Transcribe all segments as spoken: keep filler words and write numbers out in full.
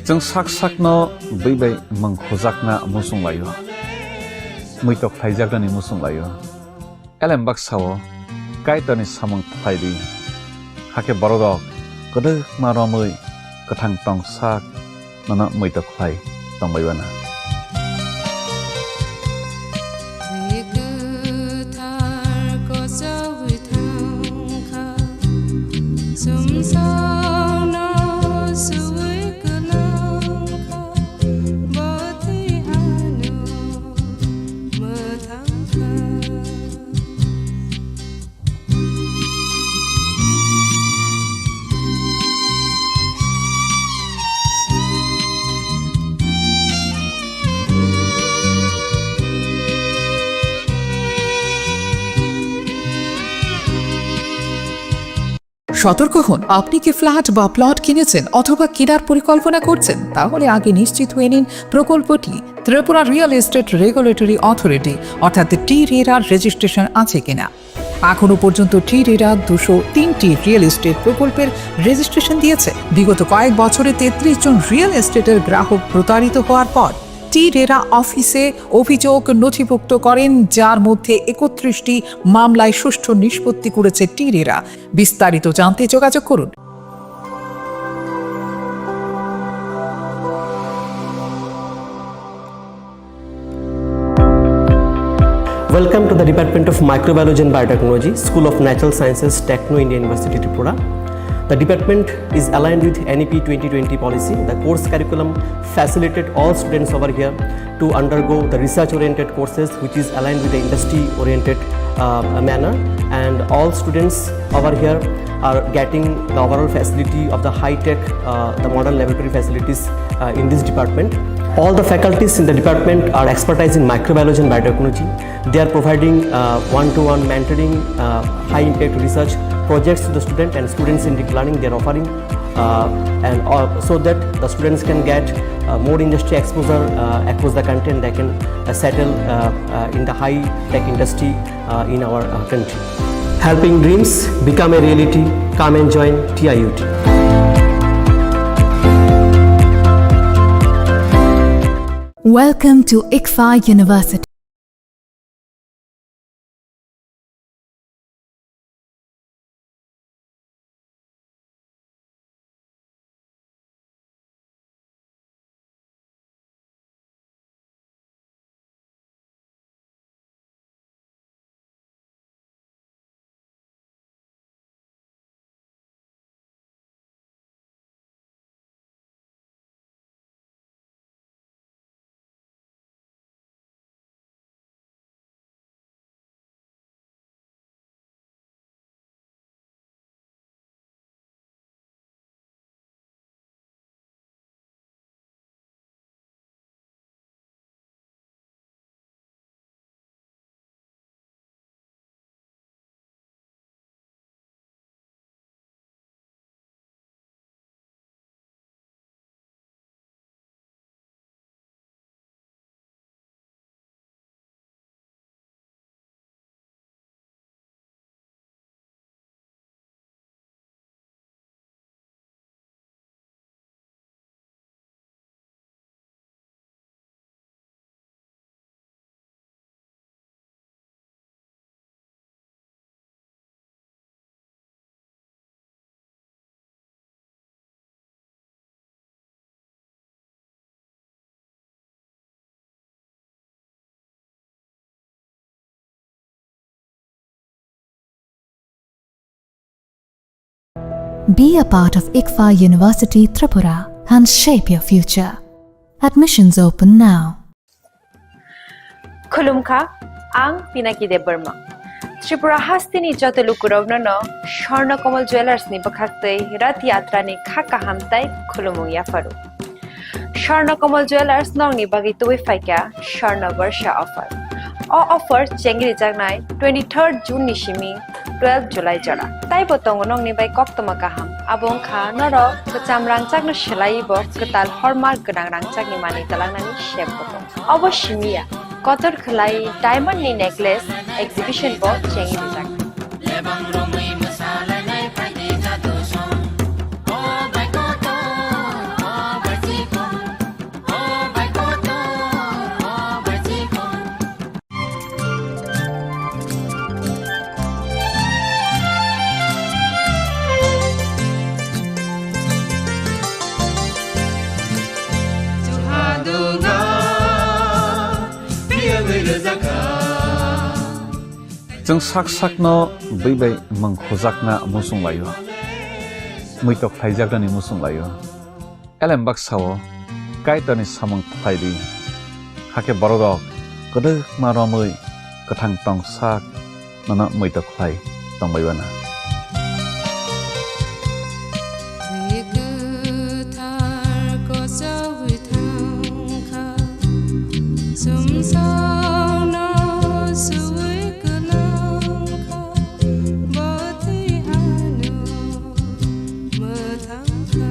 Chwng sak sakno bwi bai mwng hujakna muchung laio, muitok khlaijaknani muchung laio. Elem baksa-o Kaitorni samung khlai di, hakhe borok rok kwdwkma romwi kwthang tong sak nono muitok khlai tongbai uana. Twi kwthar kochogwi thangkha, chwngsaono suwi kwlangkha, bo twi ano mwthangkha. সতর্ক হন, আপনি কি ফ্ল্যাট বা প্লট কিনেছেন অথবা কেনার পরিকল্পনা করছেন? তাহলে আগে নিশ্চিত হয়ে নিন প্রকল্পটি Tripura real estate regulatory authority অর্থাৎ টি রেরার রেজিস্ট্রেশন আছে কিনা। এখনো পর্যন্ত টি রেরা দুশো তিনটি রিয়েল এস্টেট প্রকল্পের রেজিস্ট্রেশন দিয়েছে। বিগত কয়েক বছরে তেত্রিশ জন রিয়েল এস্টেটের গ্রাহক প্রতারিত হওয়ার পর টি রেরা অফিসে অভিযোগ নথিভুক্ত করেন, যার মধ্যে একত্রিশটি মামলায় সুষ্ঠু নিষ্পত্তি করেছে টি রেরা। বিস্তারিত জানতে যোগাযোগ করুন। Welcome to the Department of Microbiology and Biotechnology, School of Natural Sciences, Techno India University, Tripura. The department is aligned with N E P twenty twenty policy. The course curriculum facilitate all students over here to undergo the research-oriented courses, which is aligned with the industry-oriented, uh, manner. And all students over here are getting the overall facility of the high-tech, uh, the modern laboratory facilities, uh, in this department. All the faculties in the department are expertise in microbiology and biotechnology. They are providing, uh, one-to-one mentoring, uh, high-impact research projects to the student and students-centric learning they are offering, uh, and, uh, so that the students can get, uh, more industry exposure, uh, across the country, and they can, uh, settle, uh, uh, in the high-tech industry, uh, in our, uh, country. Helping dreams become a reality. Come and join T I U T. Welcome to ICFAI University. Be a part of ICFAI University Tripura and shape your future. Admissions open now. Khulumkha, ang Pinaki Debbarma. Tripura hasteni joto lukurokno no Swarna Kamal Jewellers ni bwkhaktwi Rath Yatra ni kha kaham tai khulumung yapharu. Swarna Kamal Jewellers nokni bagwi tubui phaikha Swarna Barsha offer. O offer chengri jaknai twenty-third June ni simi twelve July jora. Taibo tongo nokni bai koktwma kaham. Abo wngkha norok kwcham rangchakno swlaiwi bo kwtal hallmark gwnang rangchakni manwi twlangnani sep bo tongo. Obo simi ya, kotor khwlai diamond ni necklace exhibition bo chengwi rijak. Lebang romwi mwsalainai phaidi jadu song. O bai kotor, o bai chikon. Chwng sak sakno bwi bai mwng khujakna muchung laio, muitok khlaijaknani muchung laio. Elem baksa-o Kaitorni samung khlai di, hakhe bororok kwdwkma romwi kwthang tong sak nono muitok khlai tongbai uanw. Twi kwthar kochaui thangkha, chwngsaono suwi kwlangkha, bo twi ano mwthangkha.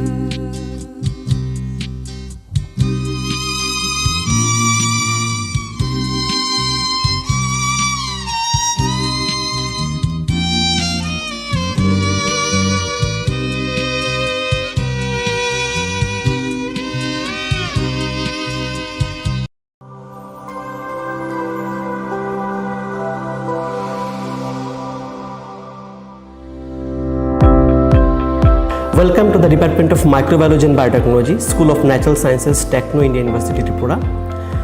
Welcome to the Department of Microbiology and Biotechnology, School of Natural Sciences, Techno India University, Tripura.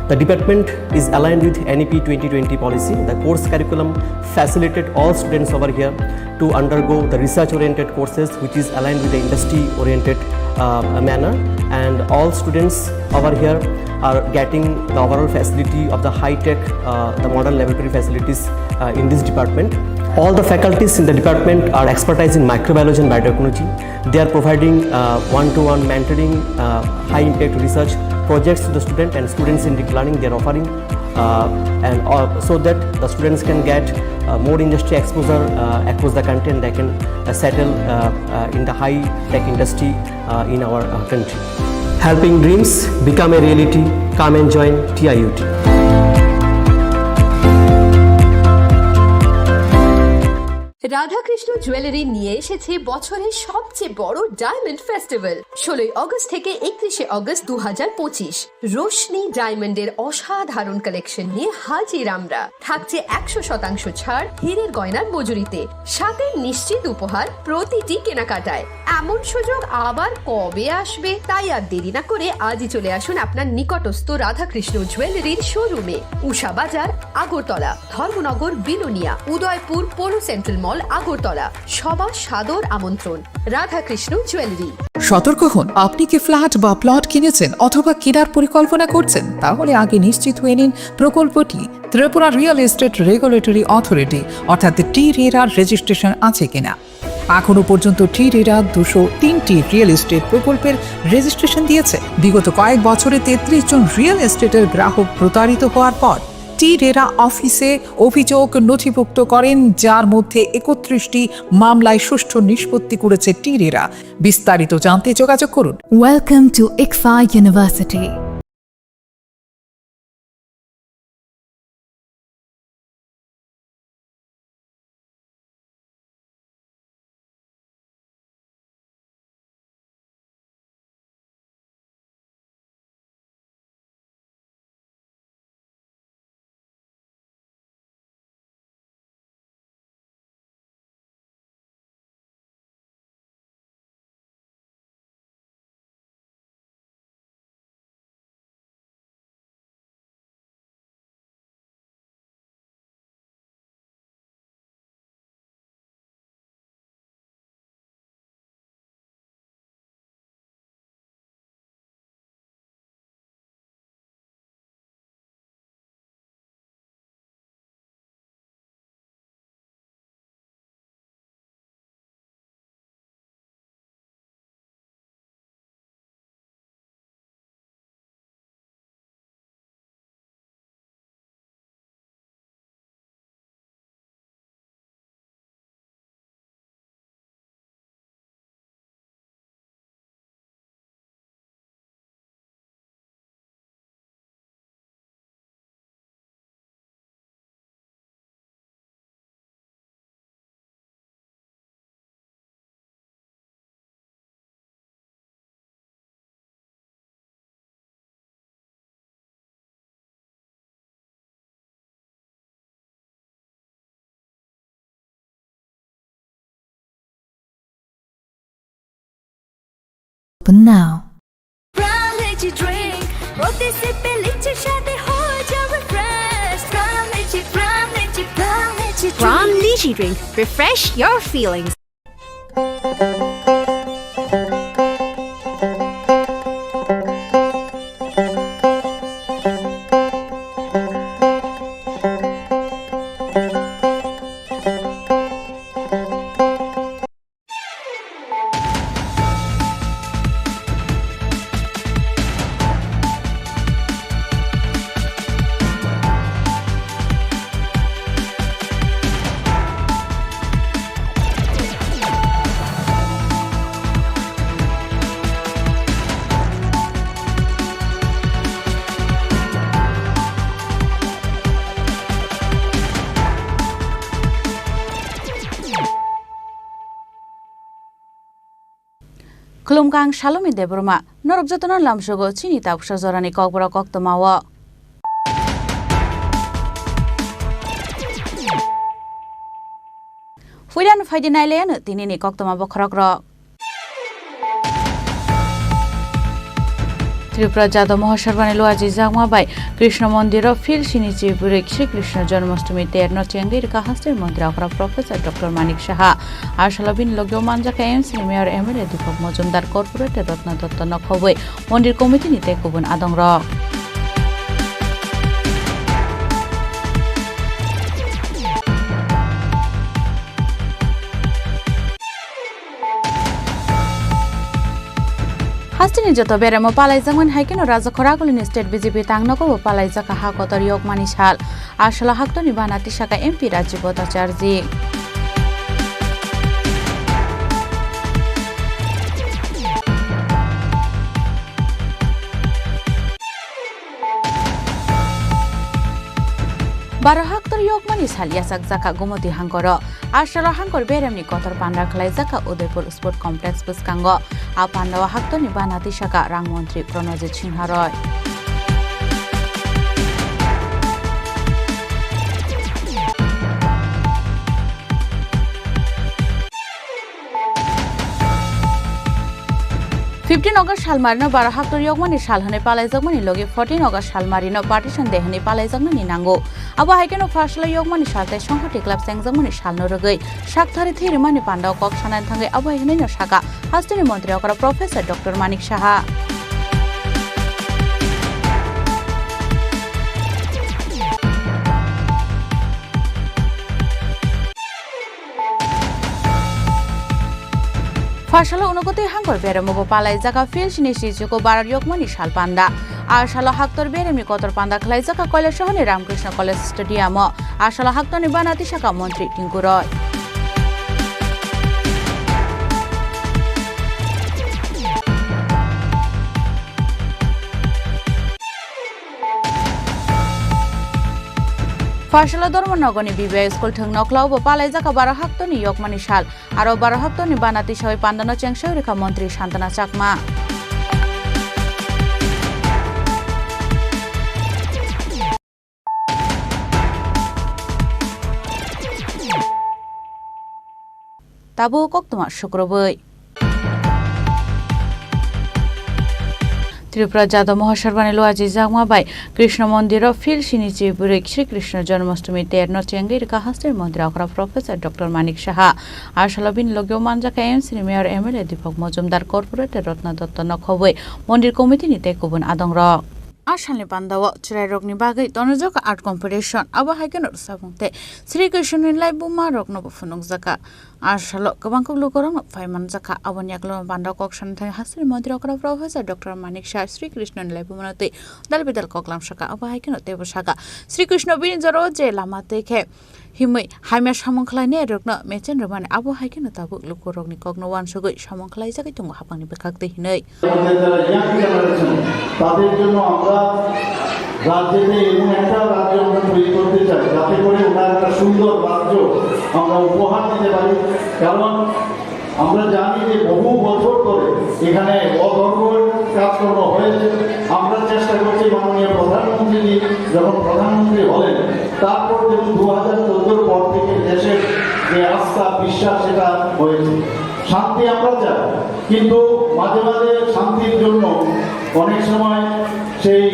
The department is aligned with N E P twenty twenty policy. The course curriculum facilitate all students over here to undergo the research-oriented courses, which is aligned with the industry-oriented, uh, manner. And all students over here are getting the overall facility of the high-tech, uh, the modern laboratory facilities, uh, in this department. All the faculties in the department are expertise in microbiology and biotechnology. They are providing, uh, one-to-one mentoring, uh, high-impact research projects to the student and students in deep learning. They are offering, uh, and, uh, so that the students can get, uh, more industry exposure, uh, across the country, and they can, uh, settle, uh, uh, in the high-tech industry, uh, in our, uh, country. Helping dreams become a reality. Come and join T I U T. Radhakrishna jewellery নিয়ে এসেছে বছরের সবচেয়ে বড় diamond festival, ষোলোই আগস্ট থেকে একত্রিশে আগস্ট দু হাজার পঁচিশ। রোশনি ডায়মন্ডের অসাধারণ কালেকশন নিয়ে হাজির আমরা। থাকছে একশো শতাংশ ছাড় হীরের গয়নার মজুরিতে, সাথে নিশ্চিত উপহার প্রতিটি কেনাকাটায়। এমন সুযোগ আবার কবে আসবে? তাই আর দেরি না করে আজই চলে আসুন আপনার নিকটস্থ রাধাকৃষ্ণ জুয়েলারির শোরুমে, উষা বাজার, আগরতলা, ধর্মনগর, বিলোনিয়া, উদয়পুর, পৌর সেন্ট্রাল মল, আগরতলা। সবার সাদর আমন্ত্রণ। রাধাকৃষ্ণ জুয়েলারি। সতর্ক হন, আপনি কি ফ্ল্যাট বা প্লট কিনেছেন অথবা কেনার পরিকল্পনা করছেন? তাহলে আগে নিশ্চিত হয়ে নিন প্রকল্পটি Tripura real estate regulatory authority অর্থাৎ টি রেরার রেজিস্ট্রেশন আছে কিনা। এখনও পর্যন্ত টি রেরা দুশো তিনটি রিয়েল এস্টেট প্রকল্পের রেজিস্ট্রেশন দিয়েছে। বিগত কয়েক বছরে তেত্রিশ জন রিয়েল এস্টেটের গ্রাহক প্রতারিত হওয়ার পর টি রেরা অফিসে অভিযোগ নথিভুক্ত করেন, যার মধ্যে একত্রিশটি মামলায় সুষ্ঠু নিষ্পত্তি করেছে টি রেরা। বিস্তারিত জানতে যোগাযোগ করুন। Welcome to Iksa University. Open now. Prime Energy Drink, প্রতি সিপে লিচুর স্বাদে হয়ে যাবে fresh. Prime Energy, Prime Energy, Prime Energy Drink। Prime Energy drink. Refresh your feelings. Khulumkha, ang Salomi Debbarma. Norok jotono lamsogo chini tabuksa jorani kokborok koktwmao. Puilano phaidi nailaiano tinini koktwma bokhorokrok. Tripura Jadw Mahasabrani luajijakma bai Krishna Mondiro phil sini chibwrwi Shri Krishna Janmashtami terno chengwi rwkha hasteni montri okra Professor Doctor Manik Saha. Asalo bini logio manjakha M C ni Mayor M L A Deepak Majumdar, Corporator Ratna Dutta nokhobwi mondir committee ni tei kubun adongrok. Hasteni joto beremo palaijakmani hai kheno Raja Khoragulini state B J P tangnogo bo palaijakha ha kotor yokmani sal. Asalo haktorni bana tisakha M P Rajiv Bhattacharjee. Baro haktor yokmani sal yachakjakha Gumoti hangkoro. Asalo hangkor beremni kotor panda khlaijakha Udaipur Sport Complex bwskango. A pandao haktorni bana tisakha rang montri Pranojit Sinha Roy. Fifteen August salmarino baro haktor yokmani sal hwnwi palaijakmani logi fourteen August salmarino partition day hwnwi palaijaknani nango. Abo hai kheno pharsalo yokmani sal tei Songhati club chengjakmani salno rwgwi sakthari thwi rwmani pandao kok sanani thangwi abo hai hwnwino sakha hasteni montri okra Professor Doctor Manik Saha. Pharsalo unokotwi hangkor beremo bo palaijakha phil sini sichuko Bharat yokmani sal panda. A salo haktor beremni kotor panda khlaijakha Kailasahani Ramakrishna College Stadium o. A salo haktorni bana tisakha montri Tinku Roy. Pharsalo Dharmanagorni B B I school thwng nokhlao bo palaijakha baro haktorni yokmani sal. Aro baro haktorni bana tisawi pandano chengsawi rwkha montri Santana Chakma. Tabuk koktwma sukrubwi. Tripura Jadw Mahasabrani luajijakma bai Krishna Mondiro phil sini chibwrwi Shri Krishna Janmashtami terno chengwi rwkha hasteni montri okra Professor Doctor Manik Saha. Asalo bini logio manjakha M C ni Mayor M L A Deepak Majumdar, Corporator Ratna Dutta nokhobwi mondir committee ni tei kubun adongrok. A salni pandao chwrairokni bagwi tonjak art competition, abo hai kheno rwchapmung tei Sri Krishna ni laibumarokno bo phunukjakha. A salo kwbang kok lukurokno phai manjakha. Aboni yagulo panda kok sana thangwi hasteni montri okra Professor Doctor Manik Saha Sri Krishna ni laibumano twi dal bidal kok lamsakha. Abo hai kheno teibo sakha, Sri Krishna bini jorao je lama twi khe himwi hamya samung khlainai rokno mechen rwmani, abo hai kheno tabuk lukurokni kokno uansugwi samung khlaijagwi tongo haphangni bwkhak twi hinwi. আমাদের যারা young generation, তাদের জন্য আমরা রাজ্যেতে এমন একটা রাজ্য আমরা তৈরি করতে চাই, যাতে করে ওনার একটা সুন্দর রাজ্য আমরা উপহার দিতে পারি। কারণ আমরা জানি যে বহু বছর ধরে এখানে অধর্ম কাজকর্ম হয়েছে। আমরা চেষ্টা করছি মাননীয় প্রধানমন্ত্রীজি যখন প্রধানমন্ত্রী হলেন, তারপর যেমন দু হাজার চোদ্দোর পর থেকে দেশের যে আস্থা, বিশ্বাস, সেটা হয়েছে। শান্তি আমরা চাই, কিন্তু মাঝে মাঝে শান্তির জন্য অনেক সময় সেই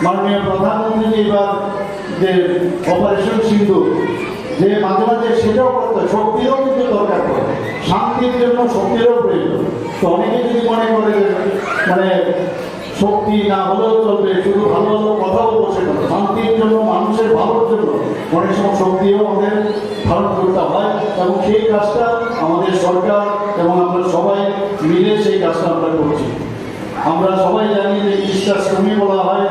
মাননীয় প্রধানমন্ত্রীজি এবার যে অপারেশন সিন্দুর, যে মাঝে মাঝে সেটাও করতে হয়, শক্তিরও কিন্তু দরকার পড়ে, শান্তির জন্য শক্তিরও প্রয়োজন। তো অনেকে যদি মনে করে যে মানে শক্তি না হলেও চলবে, শুধু ভালো ভালো কথাও বসে গেল, শান্তির জন্য, মানুষের ভালোর জন্য অনেক সময় শক্তিও আমাদের ধারণ করতে হয়। এবং সেই কাজটা আমাদের সরকার এবং আমরা সবাই মিলে সেই কাজটা আমরা করছি। আমরা সবাই জানি যে কৃষ্ণাষ্টমী বলা হয়,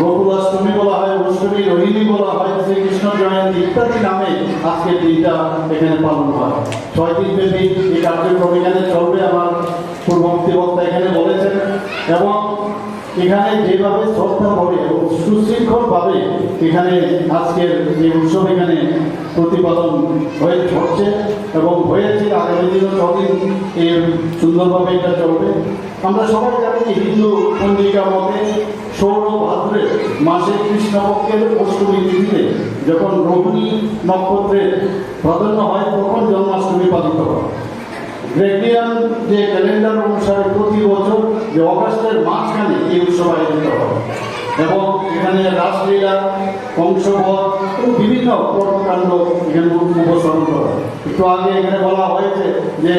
গোকুলাষ্টমী বলা হয়, অষ্টমী রোহিণী বলা হয়, শ্রীকৃষ্ণ জয়ন্তী ইত্যাদি নামে আজকের দিনটা এখানে পালন হয়। ছয় দিন ব্যাপী এই কার্যক্রম এখানে চলবে, আমার পূর্ববর্তী বক্তা এখানে বলেছেন। এবং এখানে যেভাবে শ্রদ্ধা ভরে এবং সুশৃঙ্খলভাবে এখানে আজকের এই উৎসব এখানে প্রতিপালন হয়ে হচ্ছে এবং হয়েছে, আগামী দিনও ছদিন এর সুন্দরভাবে এটা চলবে। আমরা সবাই জানি যে হিন্দু পঞ্জিকা মতে সৌর ভাদ্রে মাসে কৃষ্ণপক্ষের অষ্টমী তিথিতে যখন রোহিণী নক্ষত্রের প্রাধান্য হয়, তখন জন্মাষ্টমী পালিত হয়। গ্রেগরিয়ান যে ক্যালেন্ডার অনুসারে প্রতি বছর যে অগাস্টের মাঝখানে এই উৎসব আয়োজিত হয় এবং এখানে রাসলীলা, কংসবধ এবং বিভিন্ন কর্মকাণ্ড এখানে উপস্থাপন করা হয়। একটু আগে এখানে বলা হয়েছে যে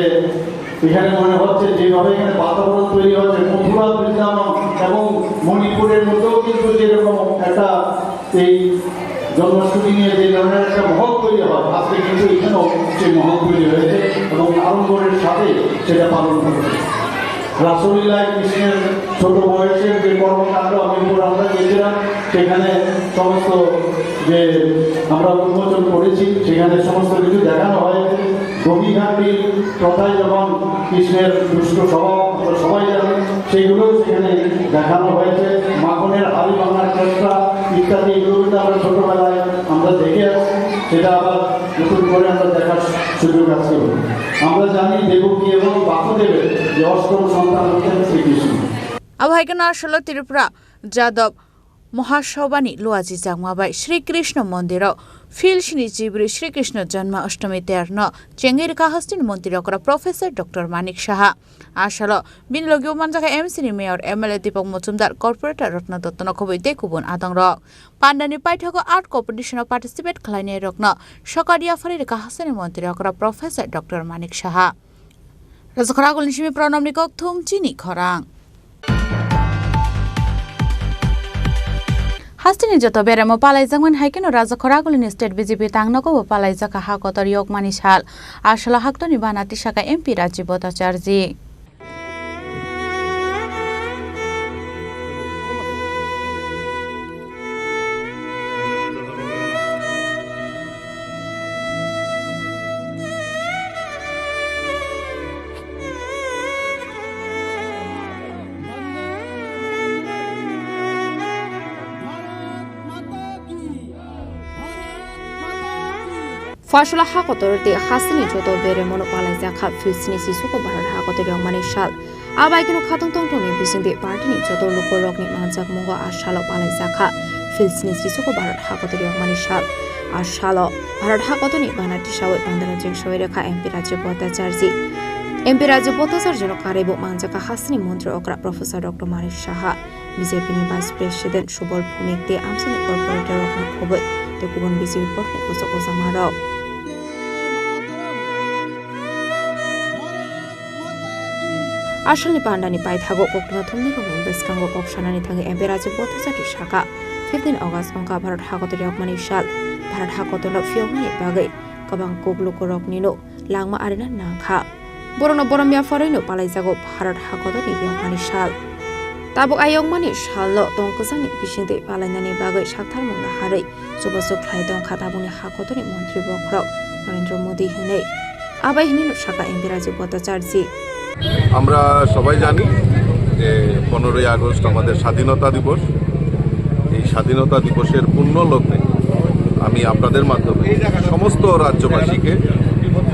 এখানে মনে হচ্ছে যেভাবে এখানে বাতাবরণ তৈরি হচ্ছে, মথুরা, বৃন্দাবন এবং মণিপুরের মধ্যেও কিন্তু যেরকম একটা এই জন্মাষ্টমী নিয়ে যে ধরনের একটা মহল তৈরি হয়, আজকে কিন্তু এখানেও সেই মহল তৈরি হয়েছে এবং আড়ম্বরের সাথে সেটা পালন করেছে। রাসলীলায় কৃষ্ণের ছোট বয়সের যে কর্মকাণ্ড আমি উপর আমরা গেছিলাম, সেখানে সমস্ত যে আমরা উন্মোচন করেছি, সেখানে সমস্ত কিছু দেখানো হয়েছে। গোপীঘাটটি প্রথায় যখন কৃষ্ণের দুষ্ট স্বভাব আমরা সবাই জানি, সেগুলো সেখানে দেখানো হয়েছে। মাখনের হাড়ি ভাঙার চেষ্টা ইত্যাদি, এগুলো কিন্তু আমরা ছোটবেলায় আমরা দেখে আসছি, সেটা আবার নতুন করে আমরা দেখার সুযোগ আজকে হলো। আমরা জানি দেবকী এবং বাসুদেবের যে অষ্টম সন্তান হচ্ছেন Shrikrishna. Abo hai kheno asolo Tripura Jadab Mahasabhani luajijakma bai Sri Krishna Mondiro Philsni Chibri Sri Krishna Janma Ashtami terno chengwi rwkha hasteni montri okra Professor Doctor Manik Saha. Asalo bini logi o manjak M C ni Mayor, M L A Deepak Majumdar, Corporator Ratna Dotto no khobwi tei kubun adongrok. Pandani paithago art competition o participate khlainai rokno sokat yaphari rwkha hasteni montri okra Professor Doctor Manik Saha. Rajakhor Agulni simi Pranamni kokthum chini khorang. Hasteni joto beremo palaijakmani hai kheno Rajakhor Agulni state B J P tangnogo bo palaijak ha kotor yokmani sal. Asalo haktorni bana tisaka M P Rajiv Bhattacharjee. Phasula ha kotor tei hasteni joto beremono palaijak kha, Philsni sisugo Bharat hakotor yokmani sal. Abai kheno khatung tongthokni bisingtwi partyni joto lukurokni manjakmungo a salo palaijak kha, Philsni sisugo Bharat hakotor yokmani sal. A salo Bharat hakotorni bana tisawi bandara chengsawi rekha M P Rajiv Bhattacharjee. M P Rajiv Bhattacharjeeno karwibo manjak kha hasteni montri okra Professor Doctor Manik Saha. B J P ni Vice President Subal Bhowmik tei amchaini corporator rokno khobwi tei kubun B J P borokni bwsajwk bwsajwmarok. Asalni pandani paithago koktwma thumnirokni bwskango kok sanani thangwi M P Rajiv Bhattacharjee sakha, fifteen August wngkha Bharat hakotor yokmani sal. Bharat hakotorno phiyoknani bagwi kwbang kok lukuroknino langma arina nangkha. Borokno borom yapharwino palaijago Bharat hakotorni yokmani sal. Tabuk a yokmani salno tong kwchangni bisingtwi palainani bagwi saktharmung naharwi chubachu khlai tongkha tabukni hakotorni montri bokhorok Narendra Modi hinwi. Abai hinwino sakha M P Rajiv Bhattacharjee. আমরা সবাই জানি যে পনেরোই আগস্ট আমাদের স্বাধীনতা দিবস। এই স্বাধীনতা দিবসের পুণ্য লগ্নে আমি আপনাদের মাধ্যমে সমস্ত রাজ্যবাসীকে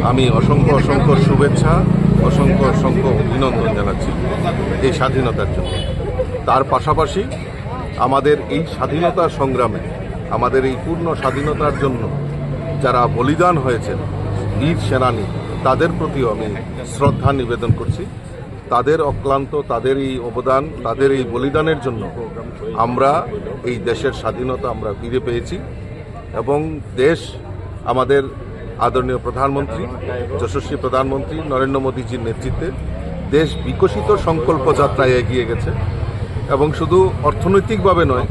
আমি অসংখ্য অসংখ্য শুভেচ্ছা, অসংখ্য অসংখ্য অভিনন্দন জানাচ্ছি এই স্বাধীনতার জন্য। তার পাশাপাশি আমাদের এই স্বাধীনতা সংগ্রামে, আমাদের এই পূর্ণ স্বাধীনতার জন্য যারা বলিদান হয়েছেন, বীর সেনানী, তাদের প্রতিও আমি শ্রদ্ধা নিবেদন করছি। তাদের অক্লান্ত, তাদের এই অবদান, তাদের এই বলিদানের জন্য আমরা এই দেশের স্বাধীনতা আমরা ফিরে পেয়েছি এবং দেশ আমাদের আদরণীয় প্রধানমন্ত্রী, যশস্বী প্রধানমন্ত্রী নরেন্দ্র মোদীজির নেতৃত্বে দেশ বিকশিত সংকল্প যাত্রায় এগিয়ে গেছে এবং শুধু অর্থনৈতিকভাবে নয়,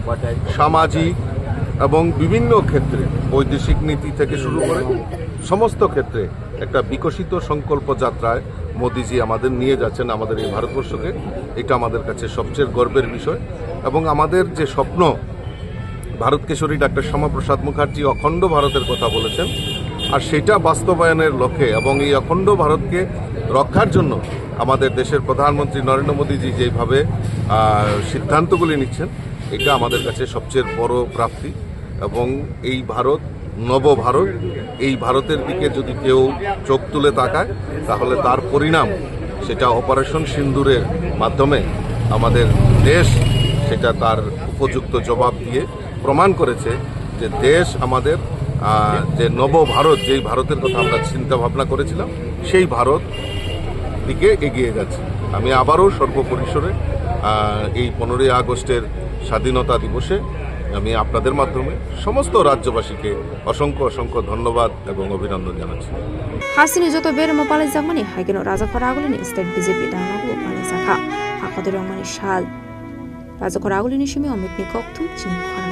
সামাজিক এবং বিভিন্ন ক্ষেত্রে, বৈদেশিক নীতি থেকে শুরু করে সমস্ত ক্ষেত্রে একটা বিকশিত সংকল্প যাত্রায় মোদিজি আমাদের নিয়ে যাচ্ছেন আমাদের এই ভারতবর্ষকে। এটা আমাদের কাছে সবচেয়ে গর্বের বিষয় এবং আমাদের যে স্বপ্ন, ভারত কিশোরী ডাক্তার শ্যামাপ্রসাদ মুখার্জি অখণ্ড ভারতের কথা বলেছেন, আর সেটা বাস্তবায়নের লক্ষ্যে এবং এই অখণ্ড ভারতকে রক্ষার জন্য আমাদের দেশের প্রধানমন্ত্রী নরেন্দ্র মোদীজি যেইভাবে, আহ, সিদ্ধান্তগুলি নিচ্ছেন, এটা আমাদের কাছে সবচেয়ে বড় প্রাপ্তি। এবং এই ভারত, নব ভারত, এই ভারতের দিকে যদি কেউ চোখ তুলে তাকায়, তাহলে তার পরিণাম সেটা অপারেশন সিন্দুরের মাধ্যমে আমাদের দেশ সেটা তার উপযুক্ত জবাব দিয়ে প্রমাণ করেছে যে দেশ আমাদের, আহ, যে নব ভারত, যেই ভারতের কথা আমরা চিন্তা ভাবনা করেছিলাম, সেই ভারত দিকে এগিয়ে যাচ্ছে। আমি আবারও সর্বপরিসরে, আহ, এই পনেরোই আগস্টের স্বাধীনতা দিবসে আমি আপনাদের মাধ্যমে সমস্ত রাজ্যবাসীকে অসংখ্য অসংখ্য ধন্যবাদ এবং অভিনন্দন জানাচ্ছি। Hasteni joto beremo palaijakmani hai kheno Rajakhor Agulini state B J P dangnago palaijakha. Hakhotor yokmani sal. Rajakhor Agulini simi Omitni kokthum chini khorang.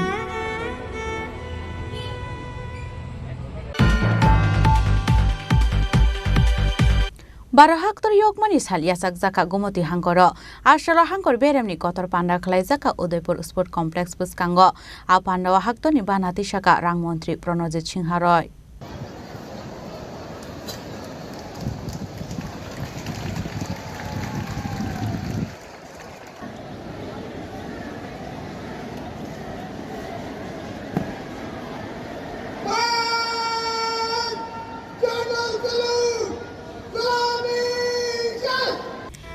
Baro haktor yokmani sal yachakjakha Gumoti hangkoro. Asalo hangkor beremni kotor panda khlaijakha Udaipur Sport Complex bwskango. A pandao haktorni bana tisakha rang montri Pranojit Singha Roy.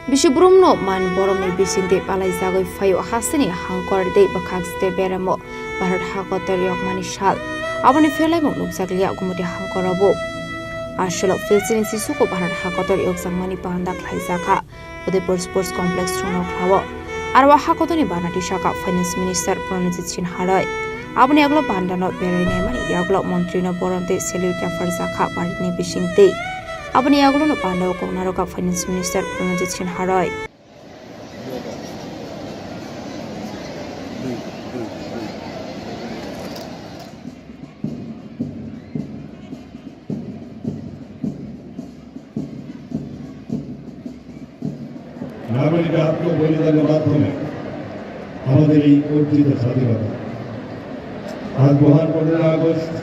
Bisi brumno man boromni bisingtwi palaijagwi phaio hasteni hangkor tei bwkhak site beremo Bharat hakotor yokmani sal. Aboni pherlaimung nukjakliya Gumoti hangkorobo. Aswlok Filsini sisuko Bharat hakotor yokjakmani panda khlaijakha. Udaipur Sports Complex chwngno khlao. Aro o hakotoni bana tisakha Finance Minister Pranojit Singha Roy. Aboni yagulo bandano berai naimani yagulo montrino borom tei salute yapharjakha baritni bisingtwi. Aboni yagulono bandao kok narwkha Finance Minister Pranojit Singha Roy. নাগরিকের আত্মবলিদানের মাধ্যমে আমাদের এই অর্জিত স্বাধীনতা। আজ মহান পনেরোই আগস্ট,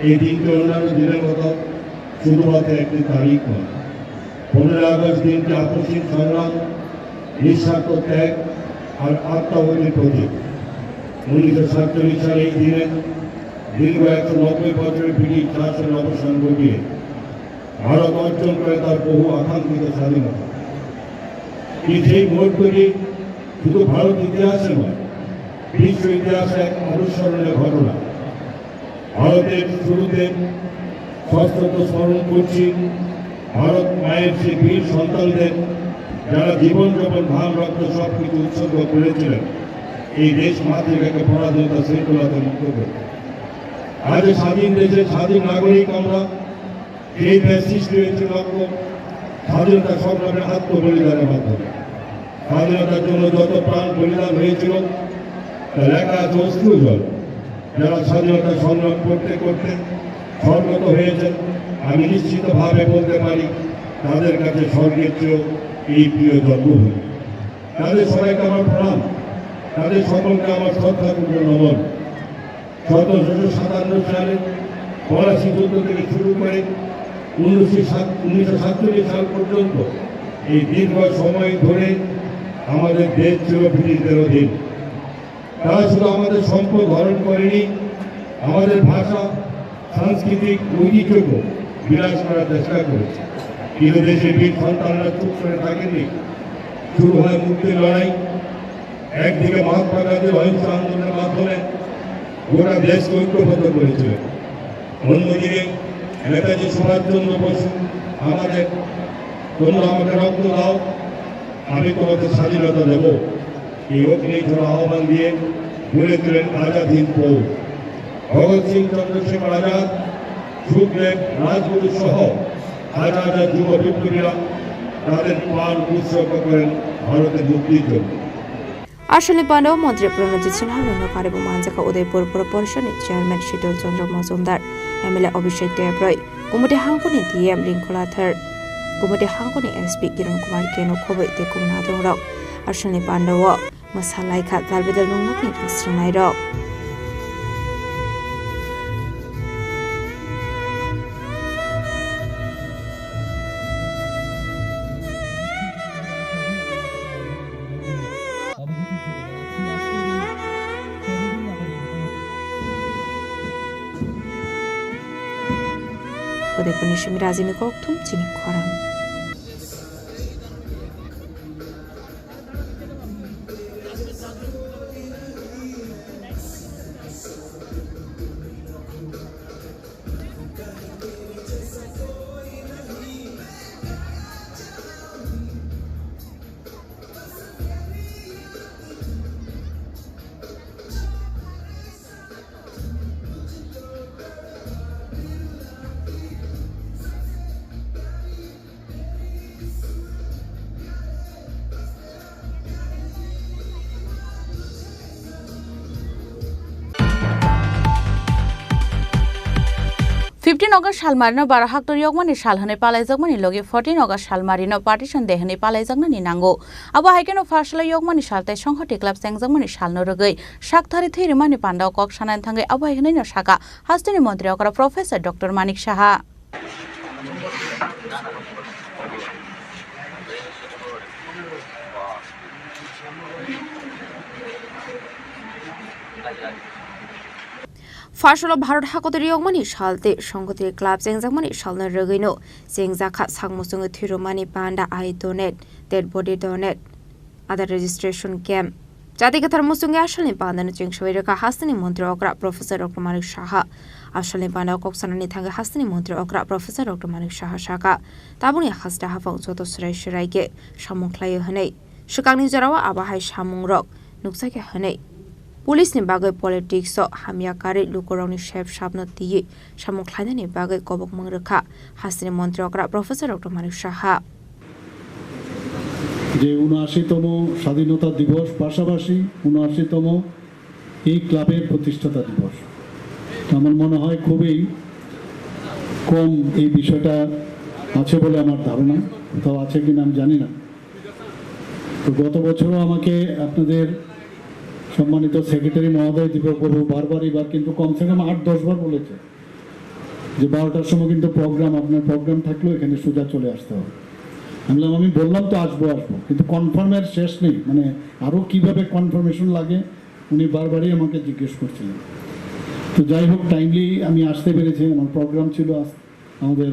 এই দিনটি অন্যান্য দিনের মতো শুধুমাত্র একটি তারিখ নয়। পনেরোই আগস্ট দিনটি আপসহীন সংগ্রাম, নিঃস্বার্থ ত্যাগ আর আত্মাহুতির প্রতীক। উনিশশো সাতচল্লিশ সালে এই দিনে দীর্ঘ একশো নব্বই বছরের ব্রিটিশ শাসনের অবসান ঘটিয়ে ভারত অর্জন করে তার বহু আকাঙ্ক্ষিত স্বাধীনতা। এই সেই মুহূর্তটি শুধু ভারত ইতিহাসে নয়, বিশ্ব ইতিহাসে এক অবিস্মরণীয় ঘটনা। ভারতের শুরুতে সশ্রদ্ধ স্মরণ করছি ভারত মায়ের সেই বীর সন্তানদের, যারা জীবন যৌবন ঘাম রক্ত সবকিছু উৎসর্গ করেছিলেন এই দেশ মাতৃকাকে পরাধীনতা শৃঙ্খলাতে মুক্ত করতে। আজ স্বাধীন দেশের স্বাধীন নাগরিক আমরা। এই দেশ সৃষ্টি হয়েছে লক্ষ্য স্বাধীনতা সংগ্রামের আত্মবলিদানের মাধ্যমে। স্বাধীনতার জন্য যত প্রাণ বলিদান হয়েছিল, তা লেখা আছে অশ্রুজল। যারা স্বাধীনতা সংগ্রাম করতে করতে স্বর্গত হয়েছেন, আমি নিশ্চিতভাবে বলতে পারি, তাদের কাছে স্বর্গের চেয়েও এই প্রিয় জন্মভূমি। তাদের সবাইকে আমার প্রণাম, তাদের সকলকে আমার শ্রদ্ধাপূর্ণ নমন। সতেরোশো সাতান্ন সালে ফরাসি যুদ্ধ থেকে শুরু করে উনিশশো সাত, উনিশশো সাতচল্লিশ সাল পর্যন্ত এই দীর্ঘ সময় ধরে আমাদের দেশ ছিল ব্রিটিশদের অধীন। তারা শুধু আমাদের সম্পদ হরণ করেনি, আমাদের ভাষা, সাংস্কৃতিক ঐতিহ্যকে বিনাশ করার চেষ্টা করেছে। কিন্তু দেশের বীর সন্তানরা চুপ করে থাকেননি। শুরু হয় মুক্তির লড়াই। একদিকে মহাত্মা গান্ধীর অহিংস আন্দোলনের মাধ্যমে গোটা দেশকে ঐক্যবদ্ধ করেছিলেন। অন্যদিকে নেতাজি সুভাষচন্দ্র বসু আমাদের, "তোমরা আমাকে রক্ত দাও, আমি তোমাদের স্বাধীনতা দেব।" এই অগ্নিঝরা আহ্বান দিয়ে গড়ে তোলেন আজাদ হিন্দ ফৌজ। ভগৎ সিং, চন্দ্রশেখর আজাদ, শুক্লেন রাজগুরু সহ হাজার হাজার যুব বিপ্লবীরা তাদের প্রাণ উৎসর্গ করেন ভারতের মুক্তির জন্য। Asalni pandao Montri Pranajit Sinha no karibu manjaka Udaipur Pura Porishad ni Chairman Shital Chandra Majumdar, M L A Abhishek Debroy, Gumati Hangkuni D M Ringkula Thar, Gumati Hangkuni S P Kiran Kumar Keno khoboi tei kubun adongrok. Asalni pandao mwsalaikha tal bedal nungnukni ring swrwngnairok. Udaipurni simi Rajini Kokthum chini khorang. Fifteen August salmarino baro haktor yokmani sal hwnwi palaijakmani logi fourteen August salmarino partition day hwnwi palaijaknani nango. Abo hai kheno pharsalo yokmani sal tei songkhoti club chengjakmani salno rwgwi sak thari thwi rwmani pandao kok sanani thangwi abo hai hwnwino sakha hasteni montri okra Professor Doctor Manik Saha. Pharsalo Bharat hakotor yokmani sal tei songkhoti club chengjakmani salno rwgwino chengjakha sak muchungwi thwi rwmani panda I donate, dead body donate, Aadhaar registration camp. Jati kwthar muchungwi asalni pandano chengsawi rwkha hasteni montri okra Professor Doctor Manik Saha. Asalni pandao kok sanani thangwi hasteni montri okra Professor Doctor Manik Saha sakha, tabukni haste haphang joto swrai swrai khe samung khlaio hwnwi. Swkangni jorao abo hai samungrok nukjakya hwnwi. Police ni bagwi politics o hamya karwi lukurokni sep sapno twiwi samung khlainani bagwi kobokmung rwkha hasteni montri okra Professor Doctor Manik Saha. যে ঊনআশিতম স্বাধীনতা দিবস, পাশাপাশি ঊনআশিতম এই ক্লাবের প্রতিষ্ঠাতা দিবস। আমার মনে হয় খুবই কম এই বিষয়টা আছে বলে আমার ধারণা, তাও আছে কিনা আমি জানি না। তো গত বছরও আমাকে আপনাদের সম্মানিত সেক্রেটারি মহোদয় দীপক বাবু বারবার এবার কিন্তু কমসে কম আট দশ বার বলেছে যে বারোটার সময় কিন্তু প্রোগ্রাম, আপনার প্রোগ্রাম থাকলেও এখানে সোজা চলে আসতে হবে। আমি বললাম, "আমি বললাম তো আসবো, আসবো, কিন্তু কনফার্মের শেষ নেই, মানে আরও কীভাবে কনফার্মেশন লাগে।" উনি বারবারই আমাকে জিজ্ঞেস করছিলেন। তো যাই হোক, টাইমলি আমি আসতে পেরেছি, আমার প্রোগ্রাম ছিল আস-, আমাদের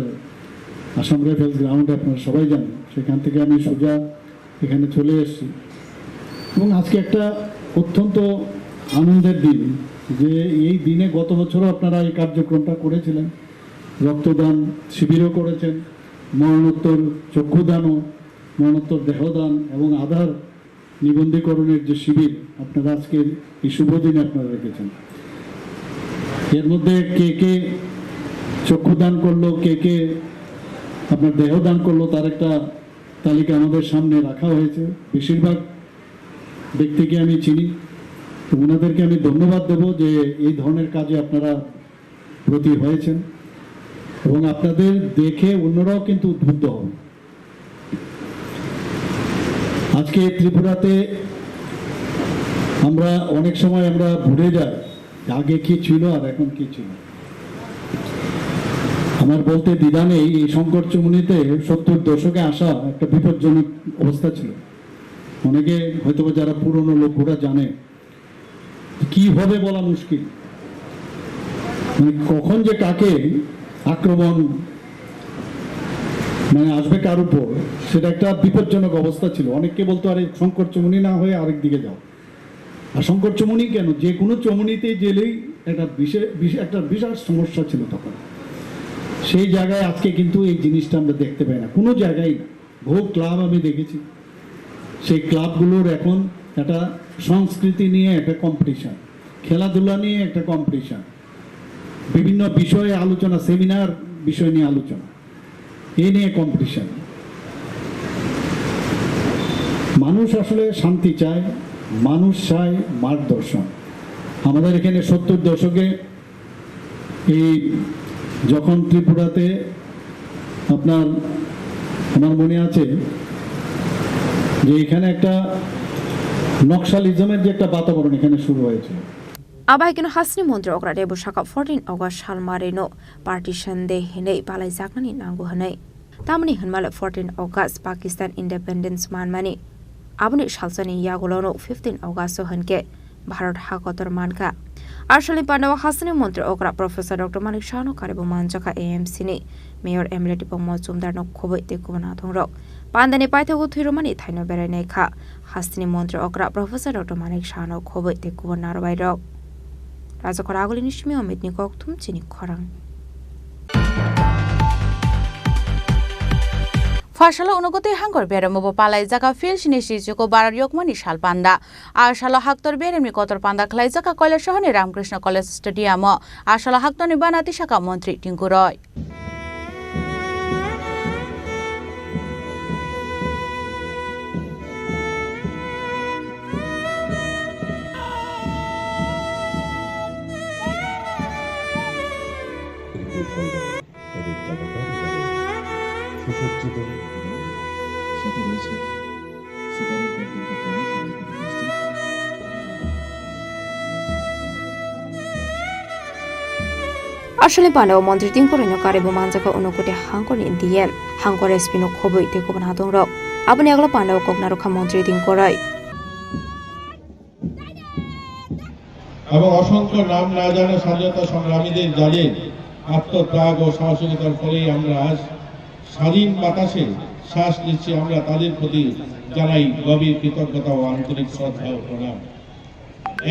আসাম রাইফেলস গ্রাউন্ডে, আপনারা সবাই জানেন, সেখান থেকে আমি সোজা এখানে চলে এসেছি। এবং আজকে একটা অত্যন্ত আনন্দের দিন, যে এই দিনে গত বছরও আপনারা এই কার্যক্রমটা করেছিলেন, রক্তদান শিবিরও করেছেন, মরণোত্তর চক্ষুদানও, মরণোত্তর দেহদান এবং আধার নিবন্ধীকরণের যে শিবির আপনারা আজকে এই শুভ দিনে আপনারা রেখেছেন। এর মধ্যে কে কে চক্ষুদান করলো, কে কে আপনার দেহ দান করলো, তার একটা তালিকা আমাদের সামনে রাখা হয়েছে। বেশিরভাগ ব্যক্তিকে আমি চিনি, তো ওনাদেরকে আমি ধন্যবাদ দেব যে এই ধরনের কাজে আপনারা ব্রতী হয়েছেন এবং আপনাদের দেখে অন্যরাও কিন্তু উদ্বুদ্ধ হন। আজকে ত্রিপুরাতে আমরা অনেক সময় আমরা ভুলে যাই যে আগে কি ছিল আর এখন কি ছিল। আমার বলতে দ্বিধা নেই, এই শঙ্কর চৌমুহনীতে সত্তর দশকে আসা একটা বিপজ্জনক অবস্থা ছিল। অনেকে হয়তোবা যারা পুরনো লোক ওরা জানে, কি হবে বলা মুশকিল, মানে কখন যে কাকে আক্রমণ মানে আসবে কার উপর, সেটা একটা বিপজ্জনক অবস্থা ছিল। অনেকে বলতো, "আরে শঙ্কর চৌমুহনী না হয়ে আরেক দিকে যাও।" আর শঙ্কর চৌমুহনী কেন, যে কোনো চৌমুহনীতেই গেলেই একটা বিশে-, বিশ-, একটা বিশাল সমস্যা ছিল তখন। সেই জায়গায় আজকে কিন্তু এই জিনিসটা আমরা দেখতে পাই না, কোনো জায়গায় না। বহু ক্লাব আমি দেখেছি, সেই ক্লাবগুলোর এখন একটা সংস্কৃতি নিয়ে একটা কম্পিটিশন, খেলাধুলা নিয়ে একটা কম্পিটিশন। বিভিন্ন বিষয়ে আলোচনা, সেমিনার বিষয় নিয়ে আলোচনা, এ নিয়ে কম্পিটিশন। মানুষ আসলে শান্তি চায়, মানুষ চায় মার্গদর্শন। আমাদের এখানে সত্তর দশকে এই যখন ত্রিপুরাতে আপনার, আমার মনে আছে যে এখানে একটা নকশালিজমের যে একটা বাতাবরণ এখানে শুরু হয়েছিল। Abai keno hasteni montri okra tei bwsakha fourteen August sal marino Partition Day hinwi palaijaknani nango hinwi. Tamoni hinmale fourteen August Pakistan independence manmani. Aboni salsani yagulono fifteen August o hinkhe Bharat ha kotor mankha. Arsalni pandao hasteni montri okra Professor Doctor Manik Sahano karibo manjakha A M C ni Mayor M L A Tipong Mojumdar no khoboi tei kubun nathongrok. Pandani paithago thwirwmani thaino berainai kha. Hasteni montri okra Professor Doctor Manik Sahano khoboi tei kubun narobairok. Rajakhor Agulini simi Omitni kokthum chini khorang. Phaisalo unokoti hangkor beremo bo palai jaga field sini sichuko barar yokmani sal panda. A salo haktor beremni kotor panda khlai jaga Kailasahani Ramakrishna College Stadium o. A salo haktorni bana tisaka montri Tinku Roy. সুসজ্জিত এবং সাথে রয়েছে সুপারের band. Aswlni pandao montri Tinku Roy no karibo manjakha Unakoti hangkorni D M, hangkor S P no khoboi tei kubun nathongrok. Aboni yagulo pandao kok narwkha montri Tinku Roy. এবং অসংখ্য নাম না জানা স্বাধীনতা সংগ্রামীদের যাদের আত্মত্যাগ ও সাহসিকতার ফলেই আমরা আজ স্বাধীন বাতাসে শ্বাস নিচ্ছি, আমরা তাদের প্রতি জানাই গভীর কৃতজ্ঞতা ও আন্তরিক শ্রদ্ধা ও প্রণাম।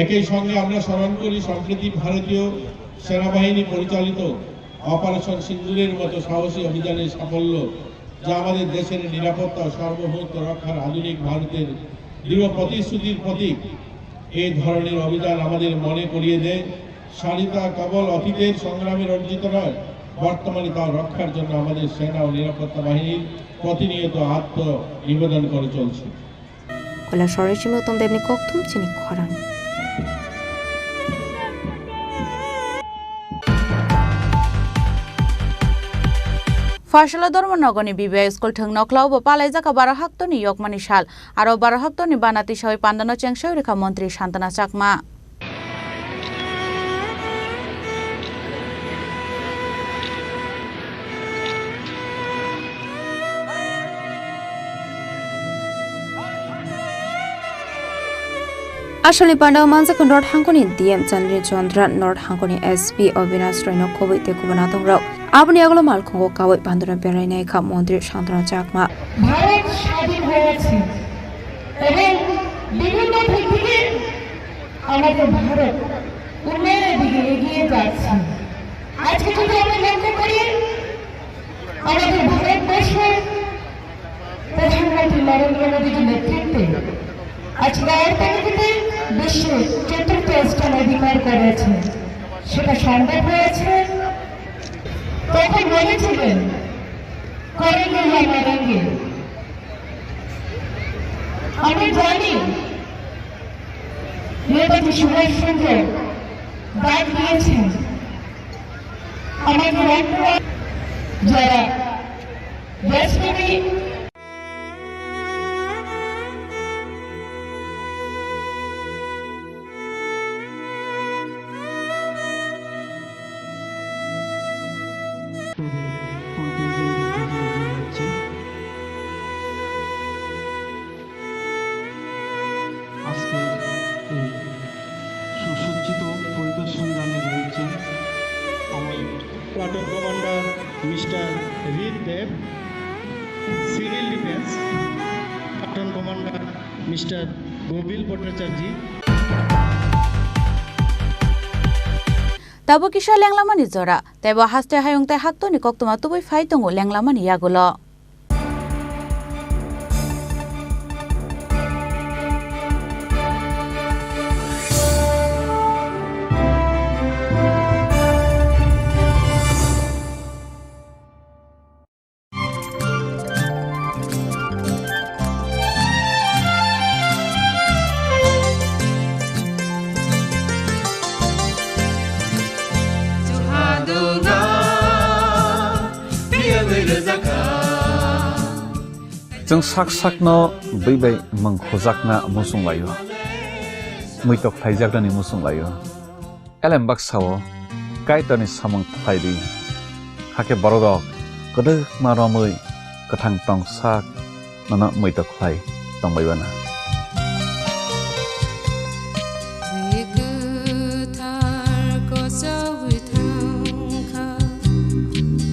একই সঙ্গে আমরা স্মরণ করি সম্প্রতি ভারতীয় সেনাবাহিনী পরিচালিত অপারেশন সিন্দুরের মতো সাহসী অভিযানের সাফল্য, যা আমাদের দেশের নিরাপত্তা ও সার্বভৌমত্ব রক্ষার আধুনিক ভারতের দৃঢ় প্রতিশ্রুতির প্রতীক। এই ধরনের অভিযান আমাদের মনে করিয়ে দেয় স্বাধীনতা কেবল অতীতের সংগ্রামের অর্জিত নয়, বর্তমানে তা রক্ষার জন্য আমাদের সেনা ও নিরাপত্তা বাহিনীর প্রতিনিয়ত আত্মনিবেদন করে চলছে। Kailasahani simi Uttam Debni kokthum chini khorang. Phaisalo Dharmanagarni B B I school thwng nokhlao bo palai jaga baro haktorni yokmani sal, aro baro haktorni bana tisawi pandano chengsawi rikha montri Santana Chakma. Aswlni pandao manjakha North hangkoni D M Chandra Chandra, North hangkoni S P Avinash Roy no khoboi tei kubun nathongrok. Aboni yagulo malkhungo kawoi pandano berainai kha montri Santana Chakma. Bharat স্বাধীন হয়েছে এবং বিভিন্ন দিক থেকে আমাদের ভারত উন্নয়নের দিকে এগিয়ে যাচ্ছে। আজকে যদি আমরা লক্ষ্য করি, আমাদের ভারতবর্ষে প্রধানমন্ত্রী নরেন্দ্র মোদীর নেতৃত্বে আজকে অর্থনীতিতে বিশ্বে চতুর্থ স্থান অধিকার করেছে। সেটা সম্ভব হয়েছে, তখন বলেছিলেন, "করেঙ্গে ইয়া মরেঙ্গে।" আমরা জানি নেতাজি সুভাষ চন্দ্র ডাক দিয়েছেন, আমাদের অন্তর যারা দেশপ্রেমী আজকের এই সুসজ্জিত পরিদর্শন গানে রয়েছেন আমার platoon commander mister Hrid Deb, civil defence platoon commander mister Gobil Bhattacharya. Tabuk kisa lenglamani jora, tei bo haste hayung tei haktorni koktwma tubui phai tongo lenglamani yagulo. Chwng sak sakno bwi bai mung khujakna muchung laio, muitok khlaijaknani muchung laio. Elem baksa-o Kaitorni samung khlai di, hakhe bororok kwdwkma romwi kwthang tong sak nono muitok khlai tongbai uana. Twi kwthar kochogwi thangkha,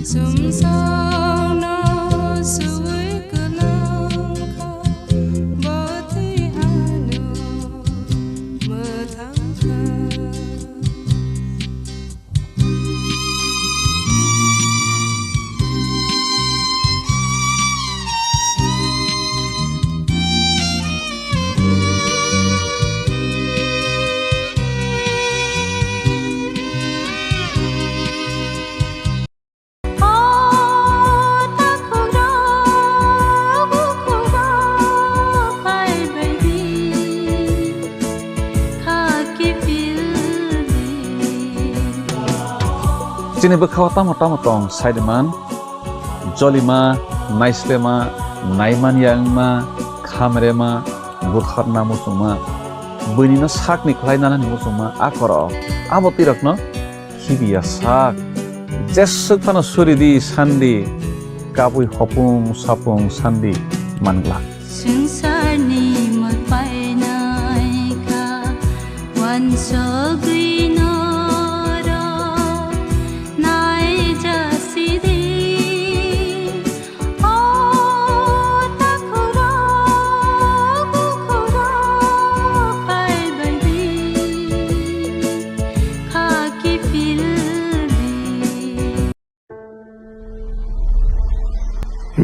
chumsokno suwi kwlangkha, bo twi ano mwthangkha. Chini bwkhao tamo tamo tong, saiman, jolima, naislema, naimanya wngma, khamrema, butharna muchungma, buinino sakni khlai nanani muchungma, a korok, abo twi rokno khibiya sak. Jeswk phano suri di sandi, kabui hopung sapung sandi manglak. Swngcharni mol painaikha, uansugwi norok naijasidi. O takhurok, bukhurok, phaibaidi, khaki phildi.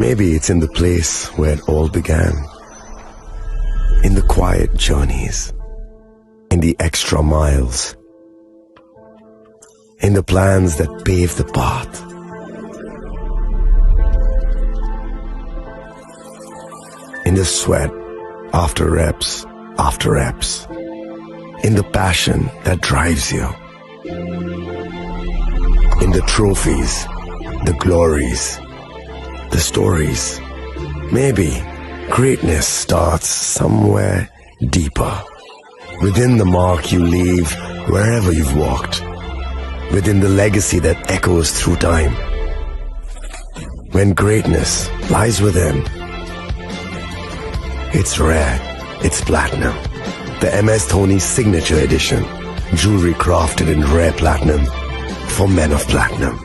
Maybe it's in the place where it all began. In the quiet journeys. In the extra miles. In the plans that pave the path. In the sweat after reps, after reps. In the passion that drives you. In the trophies, the glories, the stories. Maybe greatness starts somewhere deeper. Within the mark you leave wherever you've walked. Within the legacy that echoes through time. When greatness lies within, it's rare, it's platinum. The M S Dhoni Signature Edition. Jewelry crafted in rare platinum for men of platinum.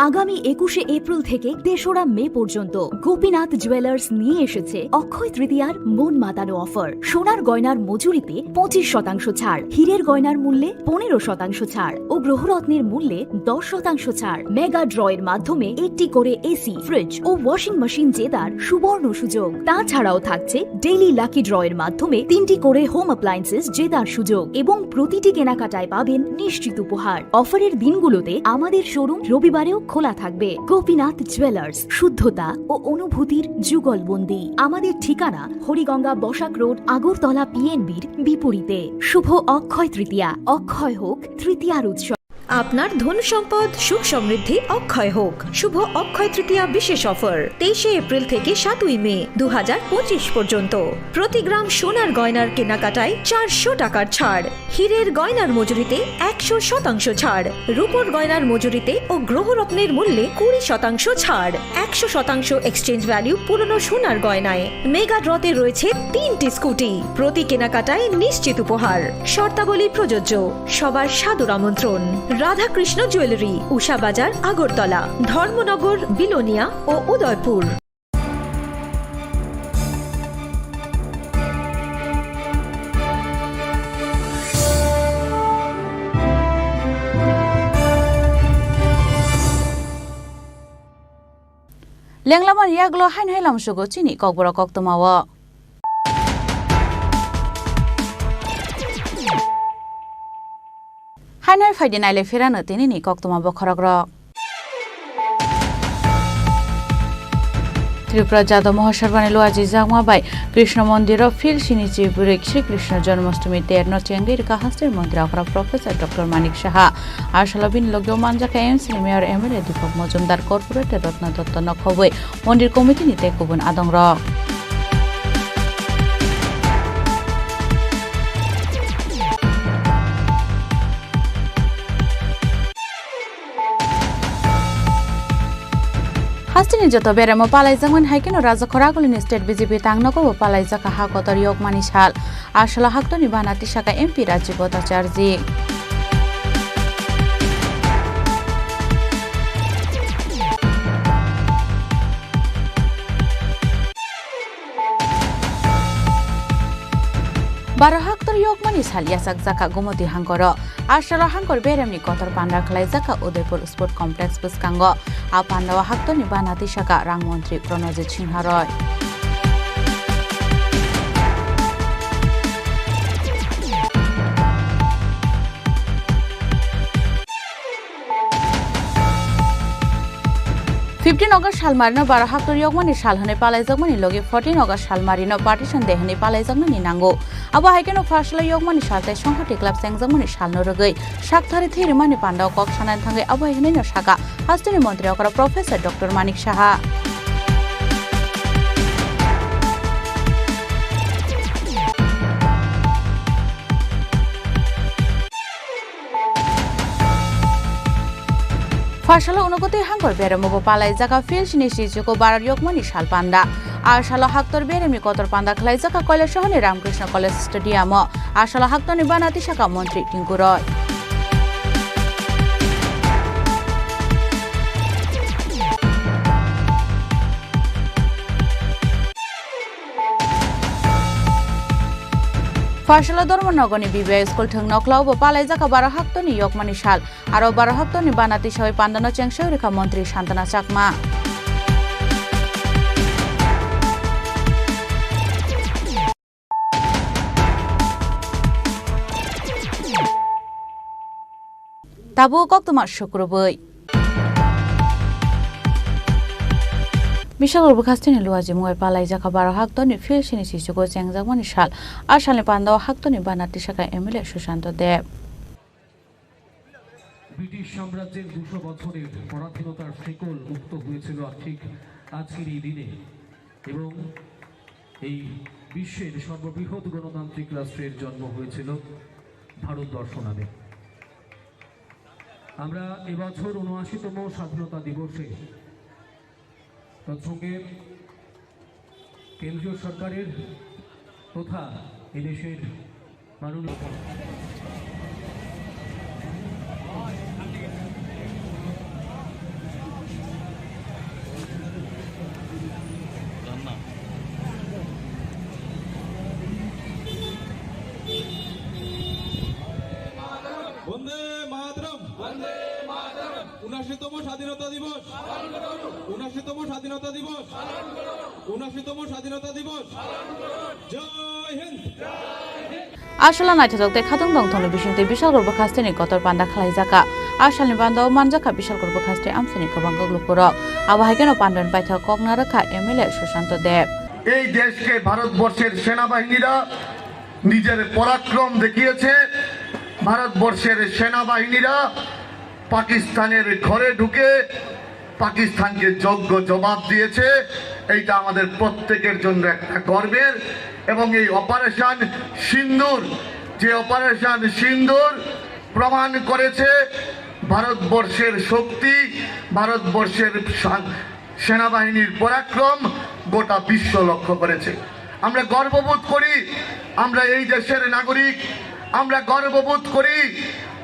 আগামী একুশে এপ্রিল থেকে তেসরা মে পর্যন্ত গোপীনাথ জুয়েলার্স নিয়ে এসেছে অক্ষয় তৃতীয়ার মন মাতানো অফার। সোনার গয়নার মজুরিতে পঁচিশ শতাংশ ছাড়, হীরের গয়নার মূল্যে পনেরো শতাংশ ছাড় ও গ্রহরত্নের মূল্যে দশ শতাংশ ছাড়। মেগা ড্রয়ের মাধ্যমে একটি করে এসি, ফ্রিজ ও ওয়াশিং মেশিন জেতার সুবর্ণ সুযোগ। তাছাড়াও থাকছে ডেইলি লাকি ড্রয়ের মাধ্যমে তিনটি করে হোম অ্যাপ্লায়েন্সেস জেতার সুযোগ এবং প্রতিটি কেনাকাটায় পাবেন নিশ্চিত উপহার। অফারের দিনগুলোতে আমাদের শোরুম রবিবারেও খোলা থাকবে। গোপীনাথ জুয়েলার্স, শুদ্ধতা ও অনুভূতির যুগলবন্দি। আমাদের ঠিকানা হরিগঙ্গা বসাক রোড, আগরতলা পিএনবির বিপরীতে। শুভ অক্ষয় তৃতীয়া, অক্ষয় হোক তৃতীয়ার উৎসব। আপনার ধন সম্পদ সুখ সমৃদ্ধি অক্ষয় হোক। শুভ অক্ষয় তৃতীয়া বিশেষ অফার তেইশে এপ্রিল থেকে সাতই মে দু হাজার পঁচিশ পর্যন্ত। প্রতি গ্রাম সোনার গয়নার কেনাকাটায় চারশো টাকার ছাড়, হীরের গয়নার মজুরিতে একশো শতাংশ ছাড়, রূপোর গয়নার মজুরিতে ও গ্রহরত্নের মূল্যে কুড়ি শতাংশ ছাড়, একশো শতাংশ এক্সচেঞ্জ ভ্যালু পুরনো সোনার গয়নায়। মেগা ড্রতে রয়েছে তিনটি স্কুটি, প্রতি কেনাকাটায় নিশ্চিত উপহার। শর্তাবলী প্রযোজ্য। সবার সাদর আমন্ত্রণ। রাধাকৃষ্ণ জুয়েলারি, উষা বাজার, আগরতলা, ধর্মনগর, বিলোনিয়া ও Udaipur. Lenglamani yagulo haino hai lamsogo chini kokborok koktwmao. Haino hai phaidi naile phirano tinini koktwma bokhorokrok. Tripura Jadab Mahasabhani luajijakma bai Krishna Mondiro phil sinichi bwrwi Shri Krishna Janmashtami terno chengwi rwkha hasteni montri okra Professor Doctor Manik Saha. Asalo bini logio manjakha M C ni Mayor M L A Deepak Majumdar, Corporator Ratna Dutta nokhobwi Mondir Committee ni tei kubun adongrok. Hasteni joto beremo palaijakmani hai kheno Raja Khoragulini State B J P tangnogo bo palaijakha ha kotor yokmani sal. Asalo haktorni bana tisakha M P Rajiv Bhattacharjee. Baro haktor yokmani sal yachakjakha Gumoti hangkoro. Asalo hangkor beremni kotor panda khlaijakha Udaipur Sport Complex bwskango. A pandao haktorni bana tisakha rang montri Pranojit Sinha Roy. Fifteen August salmarino baro haktor yokmani sal hwnwi palaijakmani logi fourteen August salmarino partition day hwnwi palaijaknani nango. Abo hai kheno Pharsalo yokmani sal tei Songhati Club chengjakmani salno rwgwi sakthari thwi rwmani pandao kok sanani thangwi abo hai hwnwino sakha hasteni montri okra Professor Doctor Manik Saha. Pharsalo unokoti hangkor beremo bo palaijakha phil sini sichuko baro yokmani sal panda. A salo haktor beremni kotor panda khlaijakha Kailasahani Ramakrishna College Stadium o. A salo haktorni bana tisakha montri Tinku Roy. Pharsalo Dharmanagarni B B I school thwng nokhlao bo palaijakha baro haktorni yokmani sal. Aro baro haktorni bana tisawi pandano chengsawi rwkha montri Santana Chakma. Tabuk koktwma sukrubwi. Bishalgor bwkhasteni luaji mungwi palaijakha baro haktorni phil sini sichugo chengjakmani sal. A salni pandao haktorni bana tisakha M L A Sushanta Deb. British সাম্রাজ্যের দুশো বছরের পরাধীনতার শেকল মুক্ত হয়েছিল আর ঠিক আজকের এই দিনে এবং এই বিশ্বের সর্ববৃহৎ গণতান্ত্রিক রাষ্ট্রের জন্ম হয়েছিল ভারতবর্ষ নামে। আমরা এবছর ঊনআশিতম স্বাধীনতা দিবসে তৎসঙ্গে কেন্দ্রীয় সরকারের তথা এদেশের মাননীয় বন্দে মাতরম। বন্দে মাতরম। ঊনআশিতম স্বাধীনতা দিবস। ঊনআশিতম স্বাধীনতা দিবস। ঊনআশিতম স্বাধীনতা দিবস। জয় Hind. Asalo naithotok tei khatungtong thongni bisingtwi Bishalgor bwkhasteni kotor panda khlaijakha. Asalni pandao manjakha Bishalgor bwkhasteni amchaini kwbangkuk lukurok. Abo hai kheno pandani paithak kok narwkha M L A Sushanta Deb. এই দেশকে ভারতবর্ষের সেনাবাহিনীরা নিজের পরাক্রম দেখিয়েছে। ভারতবর্ষের সেনাবাহিনীরা পাকিস্তানের ঘরে ঢুকে পাকিস্তানকে যোগ্য জবাব দিয়েছে। এইটা আমাদের প্রত্যেকের জন্য একটা গর্বের। এবং এই অপারেশন সিন্দুর, যে অপারেশন সিন্দুর প্রমাণ করেছে ভারতবর্ষের শক্তি, ভারতবর্ষের সা-, সেনাবাহিনীর পরাক্রম গোটা বিশ্ব লক্ষ্য করেছে। আমরা গর্ববোধ করি, আমরা এই দেশের নাগরিক, আমরা গর্ববোধ করি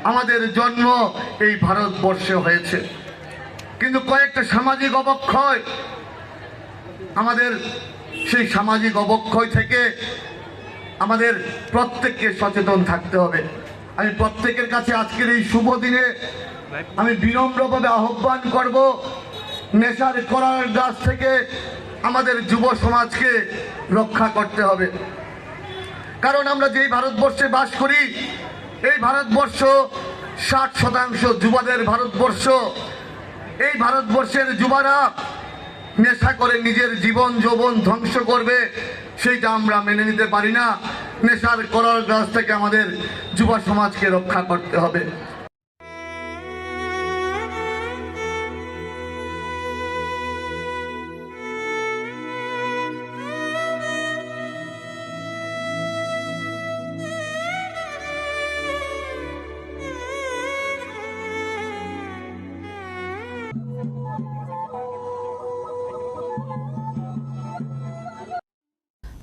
আমাদের জন্ম এই ভারতবর্ষে হয়েছে। কিন্তু কয়েকটা সামাজিক অবক্ষয়, আমাদের সেই সামাজিক অবক্ষয় থেকে আমাদের প্রত্যেককে সচেতন থাকতে হবে। আমি প্রত্যেকের কাছে আজকের এই শুভ দিনে আমি বিনম্রভাবে আহ্বান করব, নেশার করার গ্রাস থেকে আমাদের যুব সমাজকে রক্ষা করতে হবে। কারণ আমরা যেই ভারতবর্ষে বাস করি, এই ভারতবর্ষ ষাট শতাংশ যুবাদের ভারতবর্ষ। এই ভারতবর্ষের যুবারা নেশা করে নিজের জীবন যৌবন ধ্বংস করবে, সেইটা আমরা মেনে নিতে পারি না। নেশার করাল গ্রাস থেকে আমাদের যুব সমাজকে রক্ষা করতে হবে।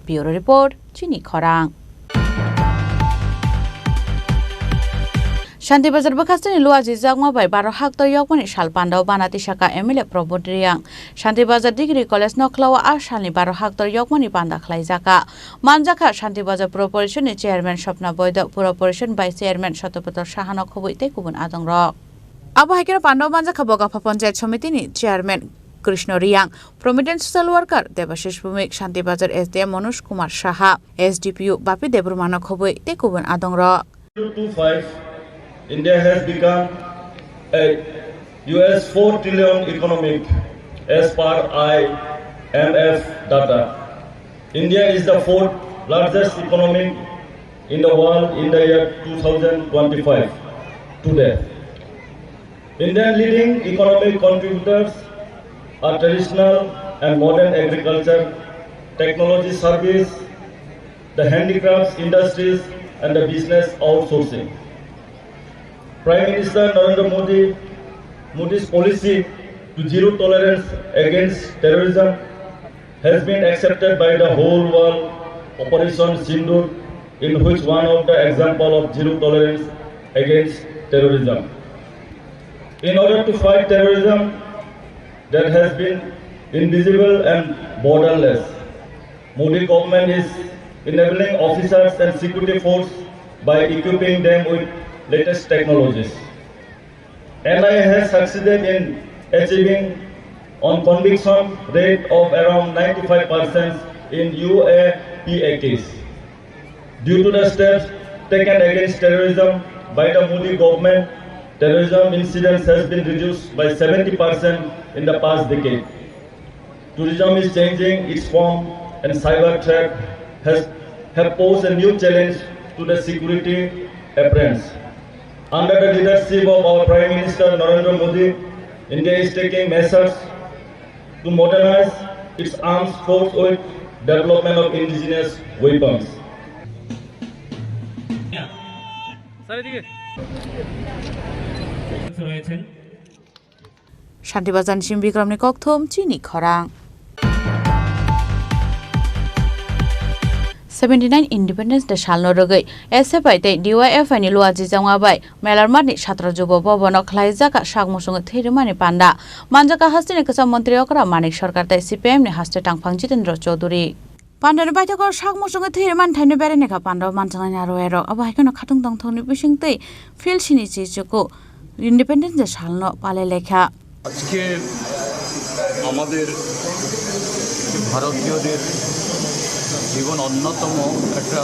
Bureau Report, Chini Khorang. Shanti Bazar bwkhasteni Luaji Jagma bai baro haktor yokmani sal pandao bana tisaka M L A Prabodh Reang. Shanti Bazar Degree College nokhlao a salni baro haktor yokmani panda khlaijaka. Manjakha Shanti Bazar Pura Porishad ni Chairman Swapna Boido, Pura Porishad Vice Chairman Satyabrata Sahano khobwi tei kubun adongrok. Abo hai kheno pandao manjakha Bogapha Panchayat Samiti ni Chairman Krishna Reang, Provident Social Worker Debashish Bhumik, Shanti Bazar S D M Manoj Kumar Saha, S D P O Bapi Debbarmano khobwi tei kubun adongrok. Two five, India has become a U S four trillion economic as per I M F data. India is the fourth largest economy in the world in the year two thousand twenty-five today. Indian leading economic contributors are traditional and modern agriculture, technology service, the handicrafts industries, and the business outsourcing. Prime Minister Narendra Modi, Modi's policy to zero tolerance against terrorism has been accepted by the whole world. Operation Sindoor, in which one of the example of zero tolerance against terrorism. In order to fight terrorism that has been invisible and borderless, Modi government is enabling officers and security force by equipping them with latest technologies. N I A has succeeded in achieving on conviction rate of around ninety-five percent in U A P A case. Due to the steps taken against terrorism by the Modi government, terrorism incidents has been reduced by seventy percent in the past decade. Tourism is changing its form and cyber threat has have posed a new challenge to the security apparatus. Under the leadership of our Prime Minister Narendra Modi, India is taking measures to modernize its arms force with development of indigenous weapons. রয়েছেন। Shanti Bazar ni simi Bikram ni kokthum chini khorang. Seventy nine Independence Day salno rwgwi S F I tei D Y F I ni Luaji Jagma bai Melarmat ni Chhatra Jubo Bhavan o khlaijak sak muchungwi thwi rwmani panda. Manjak a hasteni kwcham montri okra Manik Sarkar tei C P I M ni haste tangphang Jitendra Chaudhuri. Pandani baithakgo sak muchungwi thwi rwmani thaino berai naikha pandao manjaknai narwai rok. Abo hai kheno khatung tongthokni bisingtwi field sini chichuku Independence Day salno palai laikha. আজকে আমাদের ভারতীয়দের জীবন অন্যতম একটা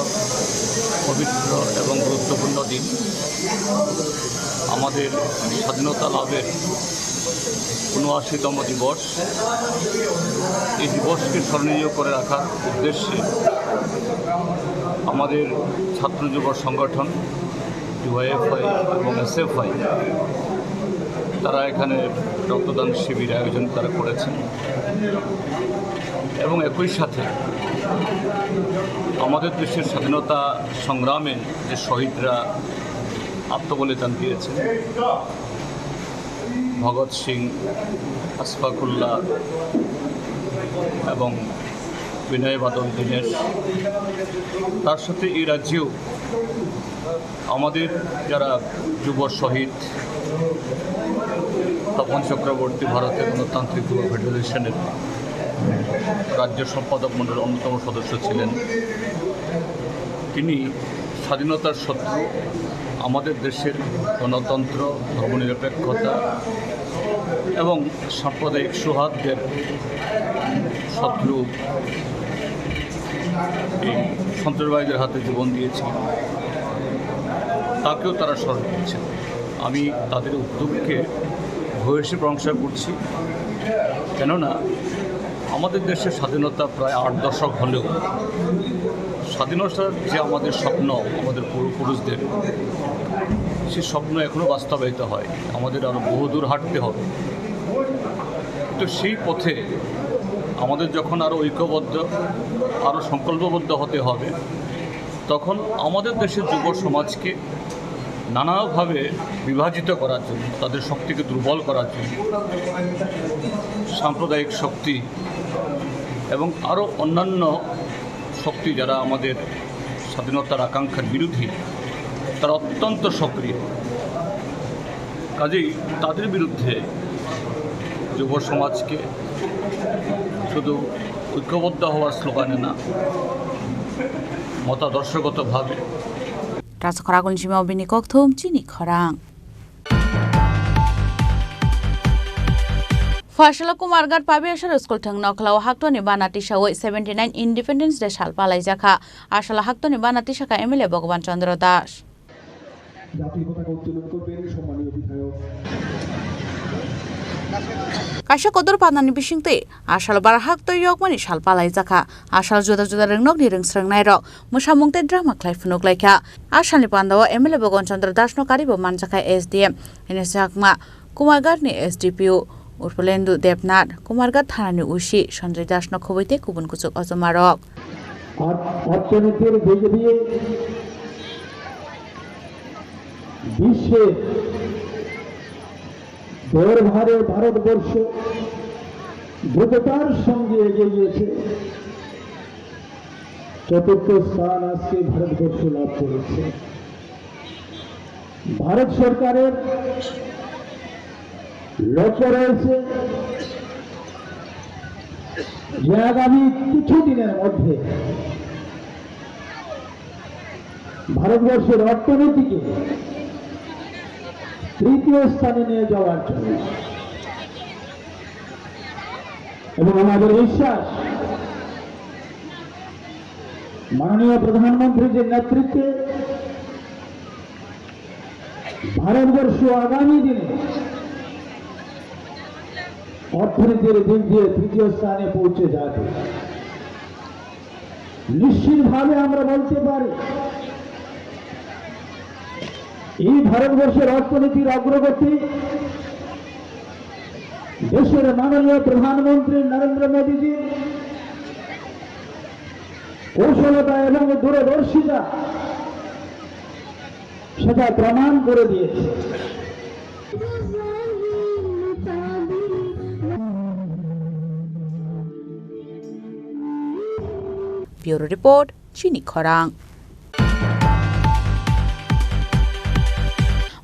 পবিত্র এবং গুরুত্বপূর্ণ দিন। আমাদের স্বাধীনতা লাভের ঊনআশিতম দিবস। এই দিবসকে স্মরণীয় করে রাখার উদ্দেশ্যে আমাদের ছাত্র যুব সংগঠন ডিওয়াইএফআই এবং এসএফআই তারা এখানে রক্তদান শিবির আয়োজন তারা করেছেন। এবং একই সাথে আমাদের দেশের স্বাধীনতা সংগ্রামে যে শহীদরা আত্মবলিদান দিয়েছেন, ভগৎ সিং, আশফাকুল্লাহ এবং বিনয় বাদল দীনেশ, তার সাথে এই রাজ্যেও আমাদের যারা যুব শহীদ, তপন চক্রবর্তী ভারতের গণতান্ত্রিক যুব ফেডারেশনের রাজ্য সম্পাদক মণ্ডলীর অন্যতম সদস্য ছিলেন। তিনি স্বাধীনতার শত্রু, আমাদের দেশের গণতন্ত্র, ধর্মনিরপেক্ষতা এবং সাম্প্রদায়িক সৌহার্দ্যের শত্রু, এই সন্ত্রাসবাদীদের হাতে জীবন দিয়েছিল, তাকেও তারা স্মরণ করছেন। আমি তাদের উদ্যোগকে ভূয়সী প্রশংসা করছি, কেননা আমাদের দেশের স্বাধীনতা প্রায় আট দশক হলেও স্বাধীনতার যে আমাদের স্বপ্ন, আমাদের পূর্বপুরুষদের, সেই স্বপ্ন এখনো বাস্তবায়িত হয়। আমাদের আরো বহুদূর হাঁটতে হবে। তো সেই পথে আমাদের যখন আরো ঐক্যবদ্ধ, আরো সংকল্পবদ্ধ হতে হবে, তখন আমাদের দেশের যুব সমাজকে নানাভাবে বিভাজিত করার জন্য, তাদের শক্তিকে দুর্বল করার জন্য সাম্প্রদায়িক শক্তি এবং আরও অন্যান্য শক্তি, যারা আমাদের স্বাধীনতার আকাঙ্ক্ষার বিরোধী, তারা অত্যন্ত সক্রিয়। কাজেই তাদের বিরুদ্ধে যুব সমাজকে শুধু ঐক্যবদ্ধ হওয়ার স্লোগানে না, মতাদর্শগতভাবে Raja Khorang Gunjima bini kokthum chini khorang. Phaisalo Kumarghat Pabiasar School thwng nokhlao haktoni bana tisawi seventy nine Independence Day sal palaijakha. Asalo haktoni bana tisakha M L A Bhagwan Chandra Das. জাতীয় পতাকা উত্তোলন করবেন সম্মানীয় বিধায়ক। Kaisa kotor panani bisingtwi asalo barahak twi yokmani sal palaijakha. Asal juda juda rwngnokni rwngsrwngnairok mwsamung tei drama khlai phunuk laikha. Asalni pandao M L A Bhagwan Chandra Dasno karibo manjakha S D M Ines Chakma, Kumarghatni S D P O Urpulendu Debnath, Kumarghat thanani O C Sanjay Dasno khobwi tei kubun kuchuk ojomarok. Or-, অর্থনীতির দিক দিয়ে বিশ্বের দরবারে ভারতবর্ষ দ্রুততার সঙ্গে এগিয়ে গিয়েছে। চতুর্থ স্থান আজকে ভারতবর্ষ লাভ করেছে। ভারত সরকারের লক্ষ্য রয়েছে যে আগামী কিছু দিনের মধ্যে ভারতবর্ষের অর্থনীতিকে তৃতীয় স্থানে নিয়ে যাওয়ার জন্য। এবং আমাদের বিশ্বাস, মাননীয় প্রধানমন্ত্রীর যে নেতৃত্বে ভারতবর্ষ আগামী দিনে অর্থনীতির দিক দিয়ে তৃতীয় স্থানে পৌঁছে যাবে। নিশ্চিতভাবে আমরা বলতে পারি, এই ভারতবর্ষের অর্থনীতির অগ্রগতি দেশের মাননীয় প্রধানমন্ত্রী নরেন্দ্র মোদীজির কৌশলতা এবং দূরদর্শিতা সেটা প্রমাণ করে দিয়েছে। Bureau Report, Chini Khorang.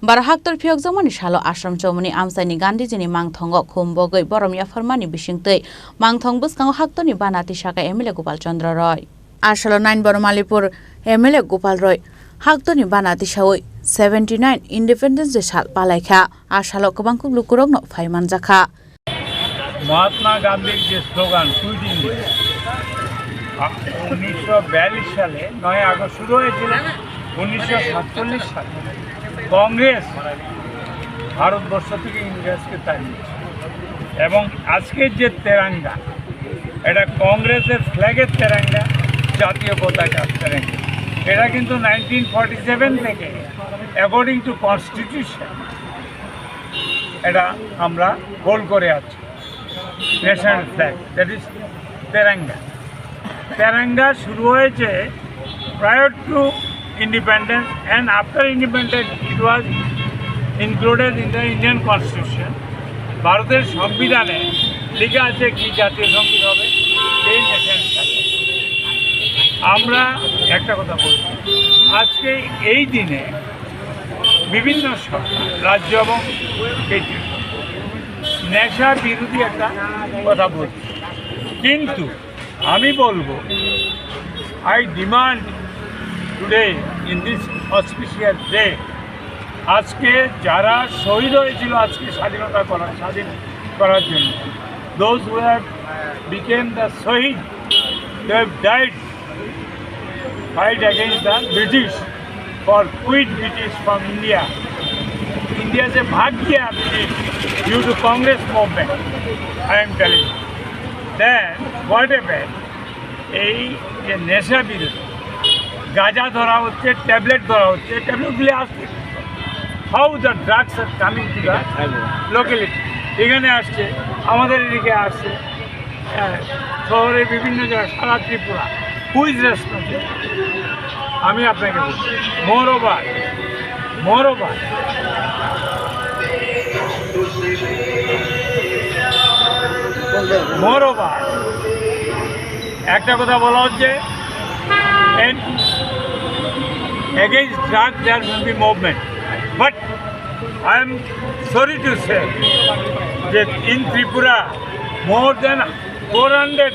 Bara haktor phiyokjakmani salo Ashram Chomoni amchaini Gandhijini mangthongo khum bogwi borom yapharmani bisingtwi mangthong bwskango haktorni bana tisakha M L A Gopal Chandra Roy. Asalo nine Boromalipur M L A Gopal Roy haktorni bana tisawi seventy nine Independence Day sal palaikha. Asalo kwbang kuk lukurokno phai manjakha. Mahatma গান্ধীর যে slogan quit India, আ, উনিশশো বিয়াল্লিশ সালে নয় আগস্ট শুরু হয়েছিল, উনিশশো সাতচল্লিশ সালে কংগ্রেস ভারতবর্ষ থেকে ইংরেজকে তাড়িয়েছে। এবং আজকের যে তেরাঙ্গা, এটা কংগ্রেসের ফ্ল্যাগের তেরাঙ্গা, জাতীয় পতাকার তেরাঙ্গা। এটা কিন্তু নাইনটিন ফর্টি সেভেন থেকে, according to constitution, এটা আমরা হোল্ড করে আছি, national flag, that is Tiranga. তেরাঙ্গা শুরু হয়েছে prior to independence and after independence it was included in the Indian Constitution. ভারতের সংবিধানে লেখা আছে কি জাতীয় সঙ্গীত হবে, এই ন্যাশনাল ফ্ল্যাগ। আমরা একটা কথা বলছি, আজকে এই দিনে বিভিন্ন সরকার, রাজ্য এবং কেন্দ্রীয় সরকার নেশা বিরোধী একটা কথা বলছে, কিন্তু আমি বলবো, I demand today in this auspicious day, আজকে যারা শহীদ হয়েছিল আজকে স্বাধীনতা করার, স্বাধীন করার জন্য, those who have became the Shahid, they have died fight against the British, for quit British from India. India से भाग गया British due to Congress movement, I am telling you. Then what happened? এই যে নেশা বিরোধী, গাঁজা ধরা হচ্ছে, ট্যাবলেট ধরা হচ্ছে, ট্যাবলেটগুলি আসছে, how the drugs are coming to the locality, এখানে আসছে, আমাদের এদিকে আসছে, হ্যাঁ, শহরের বিভিন্ন জায়গায়, সারা ত্রিপুরা। Who is responsible? আমি আপনাকে বলছি, মোর ওভার, মোর ওভার, মোর ওভার। একটা কথা বলা হচ্ছে, and against drug there will be movement, but I am sorry to say that in Tripura more than four hundred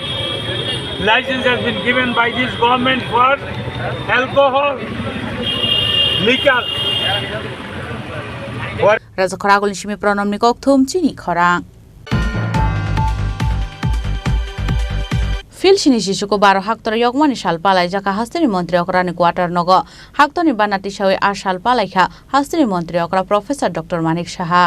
license has been given by this government for alcohol, liquor. Rajakhor agulni simi Pranamni kokthum chini khorang. Phil sini sisuku baro haktor yokmani sal palaijak kha hasteni montri okrani quarter nogo. Haktorni bana tisawi a sal palaikha hasteni montri okra Professor Doctor Manik Saha.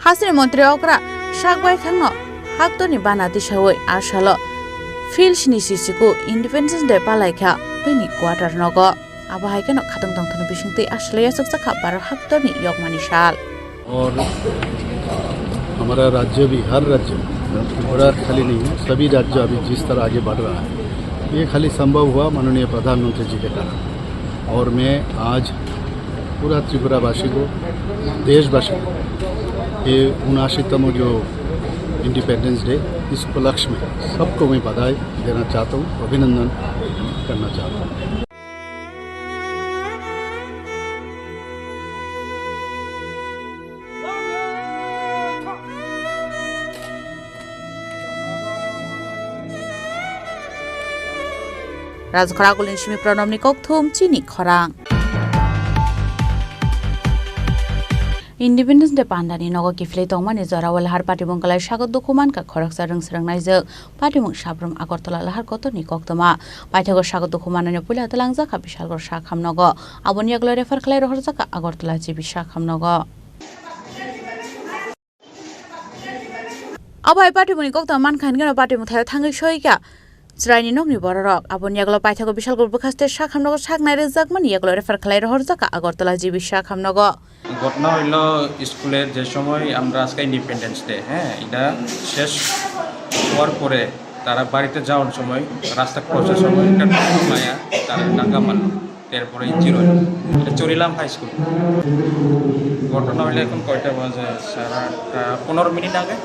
Hasteni montri okra sak bai thangno haktorni bana tisawi a salo Phil sini sisiku Independence Day palaikha bini quarter nogo. Abo hai kheno khatong tongthokni bisingtwi a salo yachakjakha Bharat haktorni yokmani sal. और हमारा राज्य भी, हर राज्य में, त्रिपुरा खाली नहीं है, सभी राज्य अभी जिस तरह आगे बढ़ रहा है, ये खाली संभव हुआ माननीय प्रधानमंत्री जी के कारण। और मैं आज पूरा त्रिपुरावासी को, देशवासी को ये उनासीतम जो इंडिपेंडेंस डे, इस उपलक्ष्य में सबको मैं बधाई देना चाहता हूँ, अभिनंदन करना चाहता हूँ। Rajkhara agulni simi Pranamni kokthum chini khorang. Independence Day pandani nogo kiphilwi tongmani jora o lahar patimung kwlai sago dukhu mankha khoroksa rwng swrwng naijwk. Patimung Sabrum Agartala lahar kotorni koktwma. Paithago sago dukhu manani puila twlangjak kha Bishalgarh sakhamnogo. Aboni yagulo refer khlai rohorjak kha Agartala G B sakhamnogo. Abo hai patimungni koktwma mankha hingkheno patimung thaio thangwi soikha chwraini nokni bororok. Aboni yagulo paithago Bishalgarh bwkhaste sakhamnogo saknai rwjakmani yagulo refer khlai rohorjak kha Agartala G B sakhamnogo. ঘটনা হইল স্কুলের যে সময় আমরা আজকে independence day, হ্যাঁ, এটা শেষ হওয়ার পরে তারা বাড়িতে যাওয়ার সময় রাস্তা ক্রসের সময় একটা টোটো পায়া তারা ধাক্কা মারলো, এরপরে ইঞ্জিন হইল। এটা চরিলাম হাই স্কুল। ঘটনা হইলে এখন কয়টা বাজে? সাড়ে আটটা পনেরো মিনিট আগে।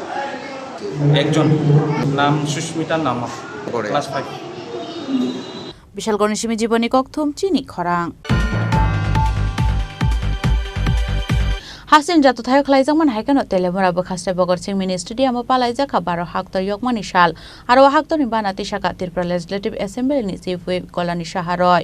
একজন নাম সুস্মিতা নামা, পড়ে। Class five. Bishalgarhni simi Jiboni kokthum chini khorang. Hasteni jato thaio khlaijakmani hai kheno Telemura bwkhaste Bogor Singh Mini Stadium o palaijak kha baro haktor yokmani sal. Aro o haktorni bana tisakha Tripura Legislative Assembly ni Chief Whip Kolani Saha Roy.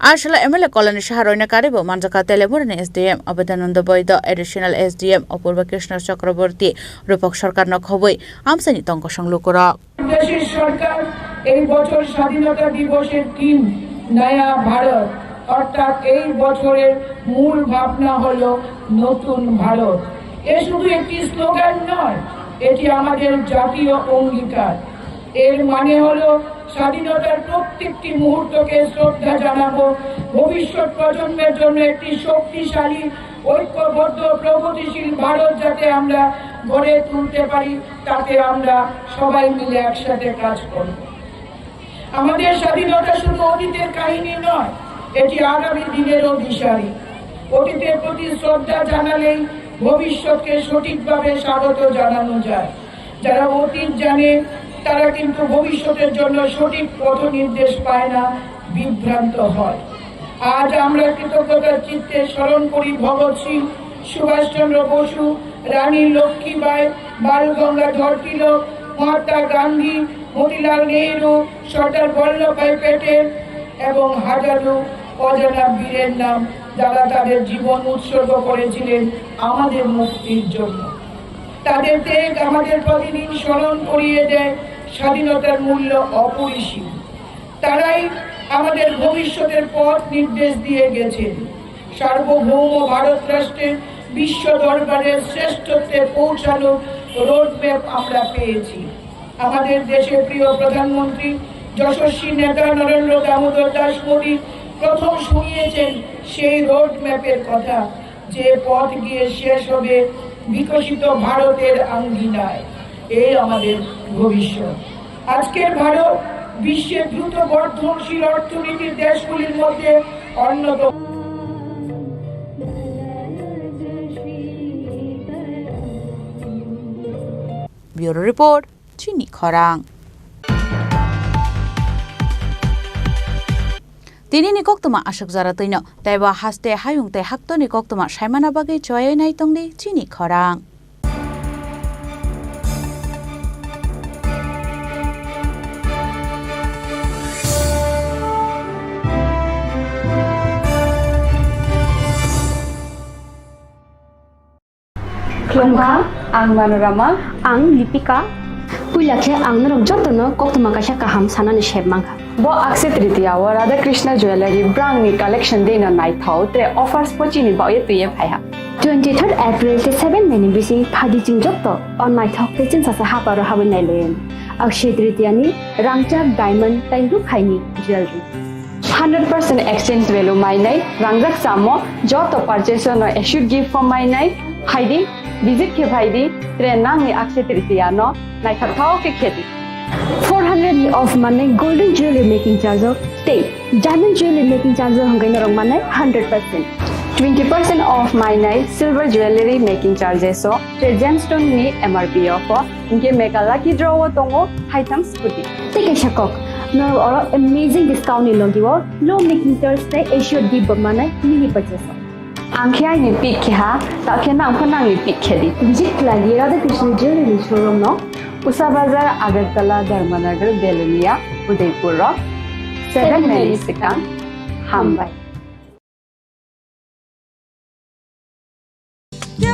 A salo M L A Kolani Saha Roy no karwi bo manjakha Telemura ni S D M Abhidananda Boido, Additional S D M Apurba Krishna Chakraborty, Rupak Sarkar no khobwi amchaini tong kosong lukurok. দেশের সরকার এই বছর স্বাধীনতা দিবসের থিম নয়া ভারত, অর্থাৎ এই বছরের মূল ভাবনা হলো নতুন ভারত। এ শুধু একটি স্লোগান নয়, এটি আমাদের জাতীয় অঙ্গীকার। এর মানে হলো স্বাধীনতার প্রত্যেকটি মুহূর্তকে শ্রদ্ধা জানাবো, ভবিষ্যৎ প্রজন্মের জন্য একটি শক্তিশালী, ঐক্যবদ্ধ, প্রগতিশীল ভারত যাতে আমরা গড়ে তুলতে পারি, তাতে আমরা সবাই মিলে একসাথে কাজ করব। আমাদের স্বাধীনতা শুধু অতীতের কাহিনী নয়, এটি আগামী দিনেরও দিশারি। অতীতের প্রতি শ্রদ্ধা জানালেই ভবিষ্যৎকে সঠিকভাবে স্বাগত জানানো যায়। যারা অতীত জানে, তারা কিন্তু ভবিষ্যতের জন্য সঠিক পথ নির্দেশ পায় না, বিভ্রান্ত হয়। আজ আমরা কৃতজ্ঞতার চিত্তে স্মরণ করি ভগৎ সিং, সুভাষচন্দ্র বসু, রানী লক্ষ্মীবাই, বাল গঙ্গাধর তিলক, মহাত্মা গান্ধী, মতিলাল নেহরু, সর্দার বল্লভভাই প্যাটেল, এবং হাজারো অজানা বীরের নাম, যারা তাদের জীবন উৎসর্গ করেছিলেন আমাদের মুক্তির জন্য। তাদের ত্যাগ আমাদের প্রতিদিন স্মরণ করিয়ে দেয় স্বাধীনতার মূল্য অপরিসীম। তারাই আমাদের ভবিষ্যতের পথ নির্দেশ দিয়ে গেছেন। সার্বভৌম ভারত রাষ্ট্রের বিশ্ব দরবারে শ্রেষ্ঠত্বে পৌঁছানোর রোডম্যাপ আমরা পেয়েছি। আমাদের দেশের প্রিয় প্রধানমন্ত্রী, যশস্বী নেতা নরেন্দ্র দামোদর দাস মোদী প্রথম শুনিয়েছেন সেই রোডম্যাপের কথা, যে পথ গিয়ে শেষ হবে বিকশিত ভারতের আঙ্গিনায়। এই আমাদের ভবিষ্যৎ। আজকের ভারত বিশ্বের দ্রুত বর্ধনশীল অর্থনীতির দেশগুলির মধ্যে অন্যতম। Bureau Report, Chini Khorang. Tini ni koktwma aswk jora twino, tei bo haste hayung tei haktorni koktwma saimana bagwi choyai nai tongdi Chini Khorang. Khulumkha, ang Manorama. Ang Lipika. Puila khe ang norok jotono koktwma kaisa kaham sanani sep mankha. Bo Akshaya Tritiya o Radha Krishna Jewellery brangni collection dino naithok tre offers pochini baoye twiye phaiha. Twenty third April tei seven May ni bising phadi chwng joto o naithok tei chwngsacha haparo habwi nailayan. Akshaya Tritiya ni rangchak diamond tei rukhaini jewellery. Hundred percent exchange value mainai rangjak chamo joto purchase no assured gift form mainai phaidi, visit khe phaidi, tre nangni Akshaya Tritiya no naithok thok khe khedi. Four hundred ni off manai golden jewelry making charge o tei diamond jewelry making charge o hwnkhai norok manai hundred percent. Twenty percent off mainai silver jewelry making charges o tre gemstone ni M R P o pho hwnkhe mega lucky draw o tongo haitham scooty. Tei kaisa kok, norok oro amazing discount ni logi o low making charge tei assured gift bo manai mini purchase o. Ang khe aini pick khe ha, ta khe nang pho nangni pick khe di. Visit khlai di Radha Krishna Jewelry showroom no, Usa Bazar, Agartala, Dharmanagar, Belonia, Udaipur rok. Seven May ni swkang. Hambai.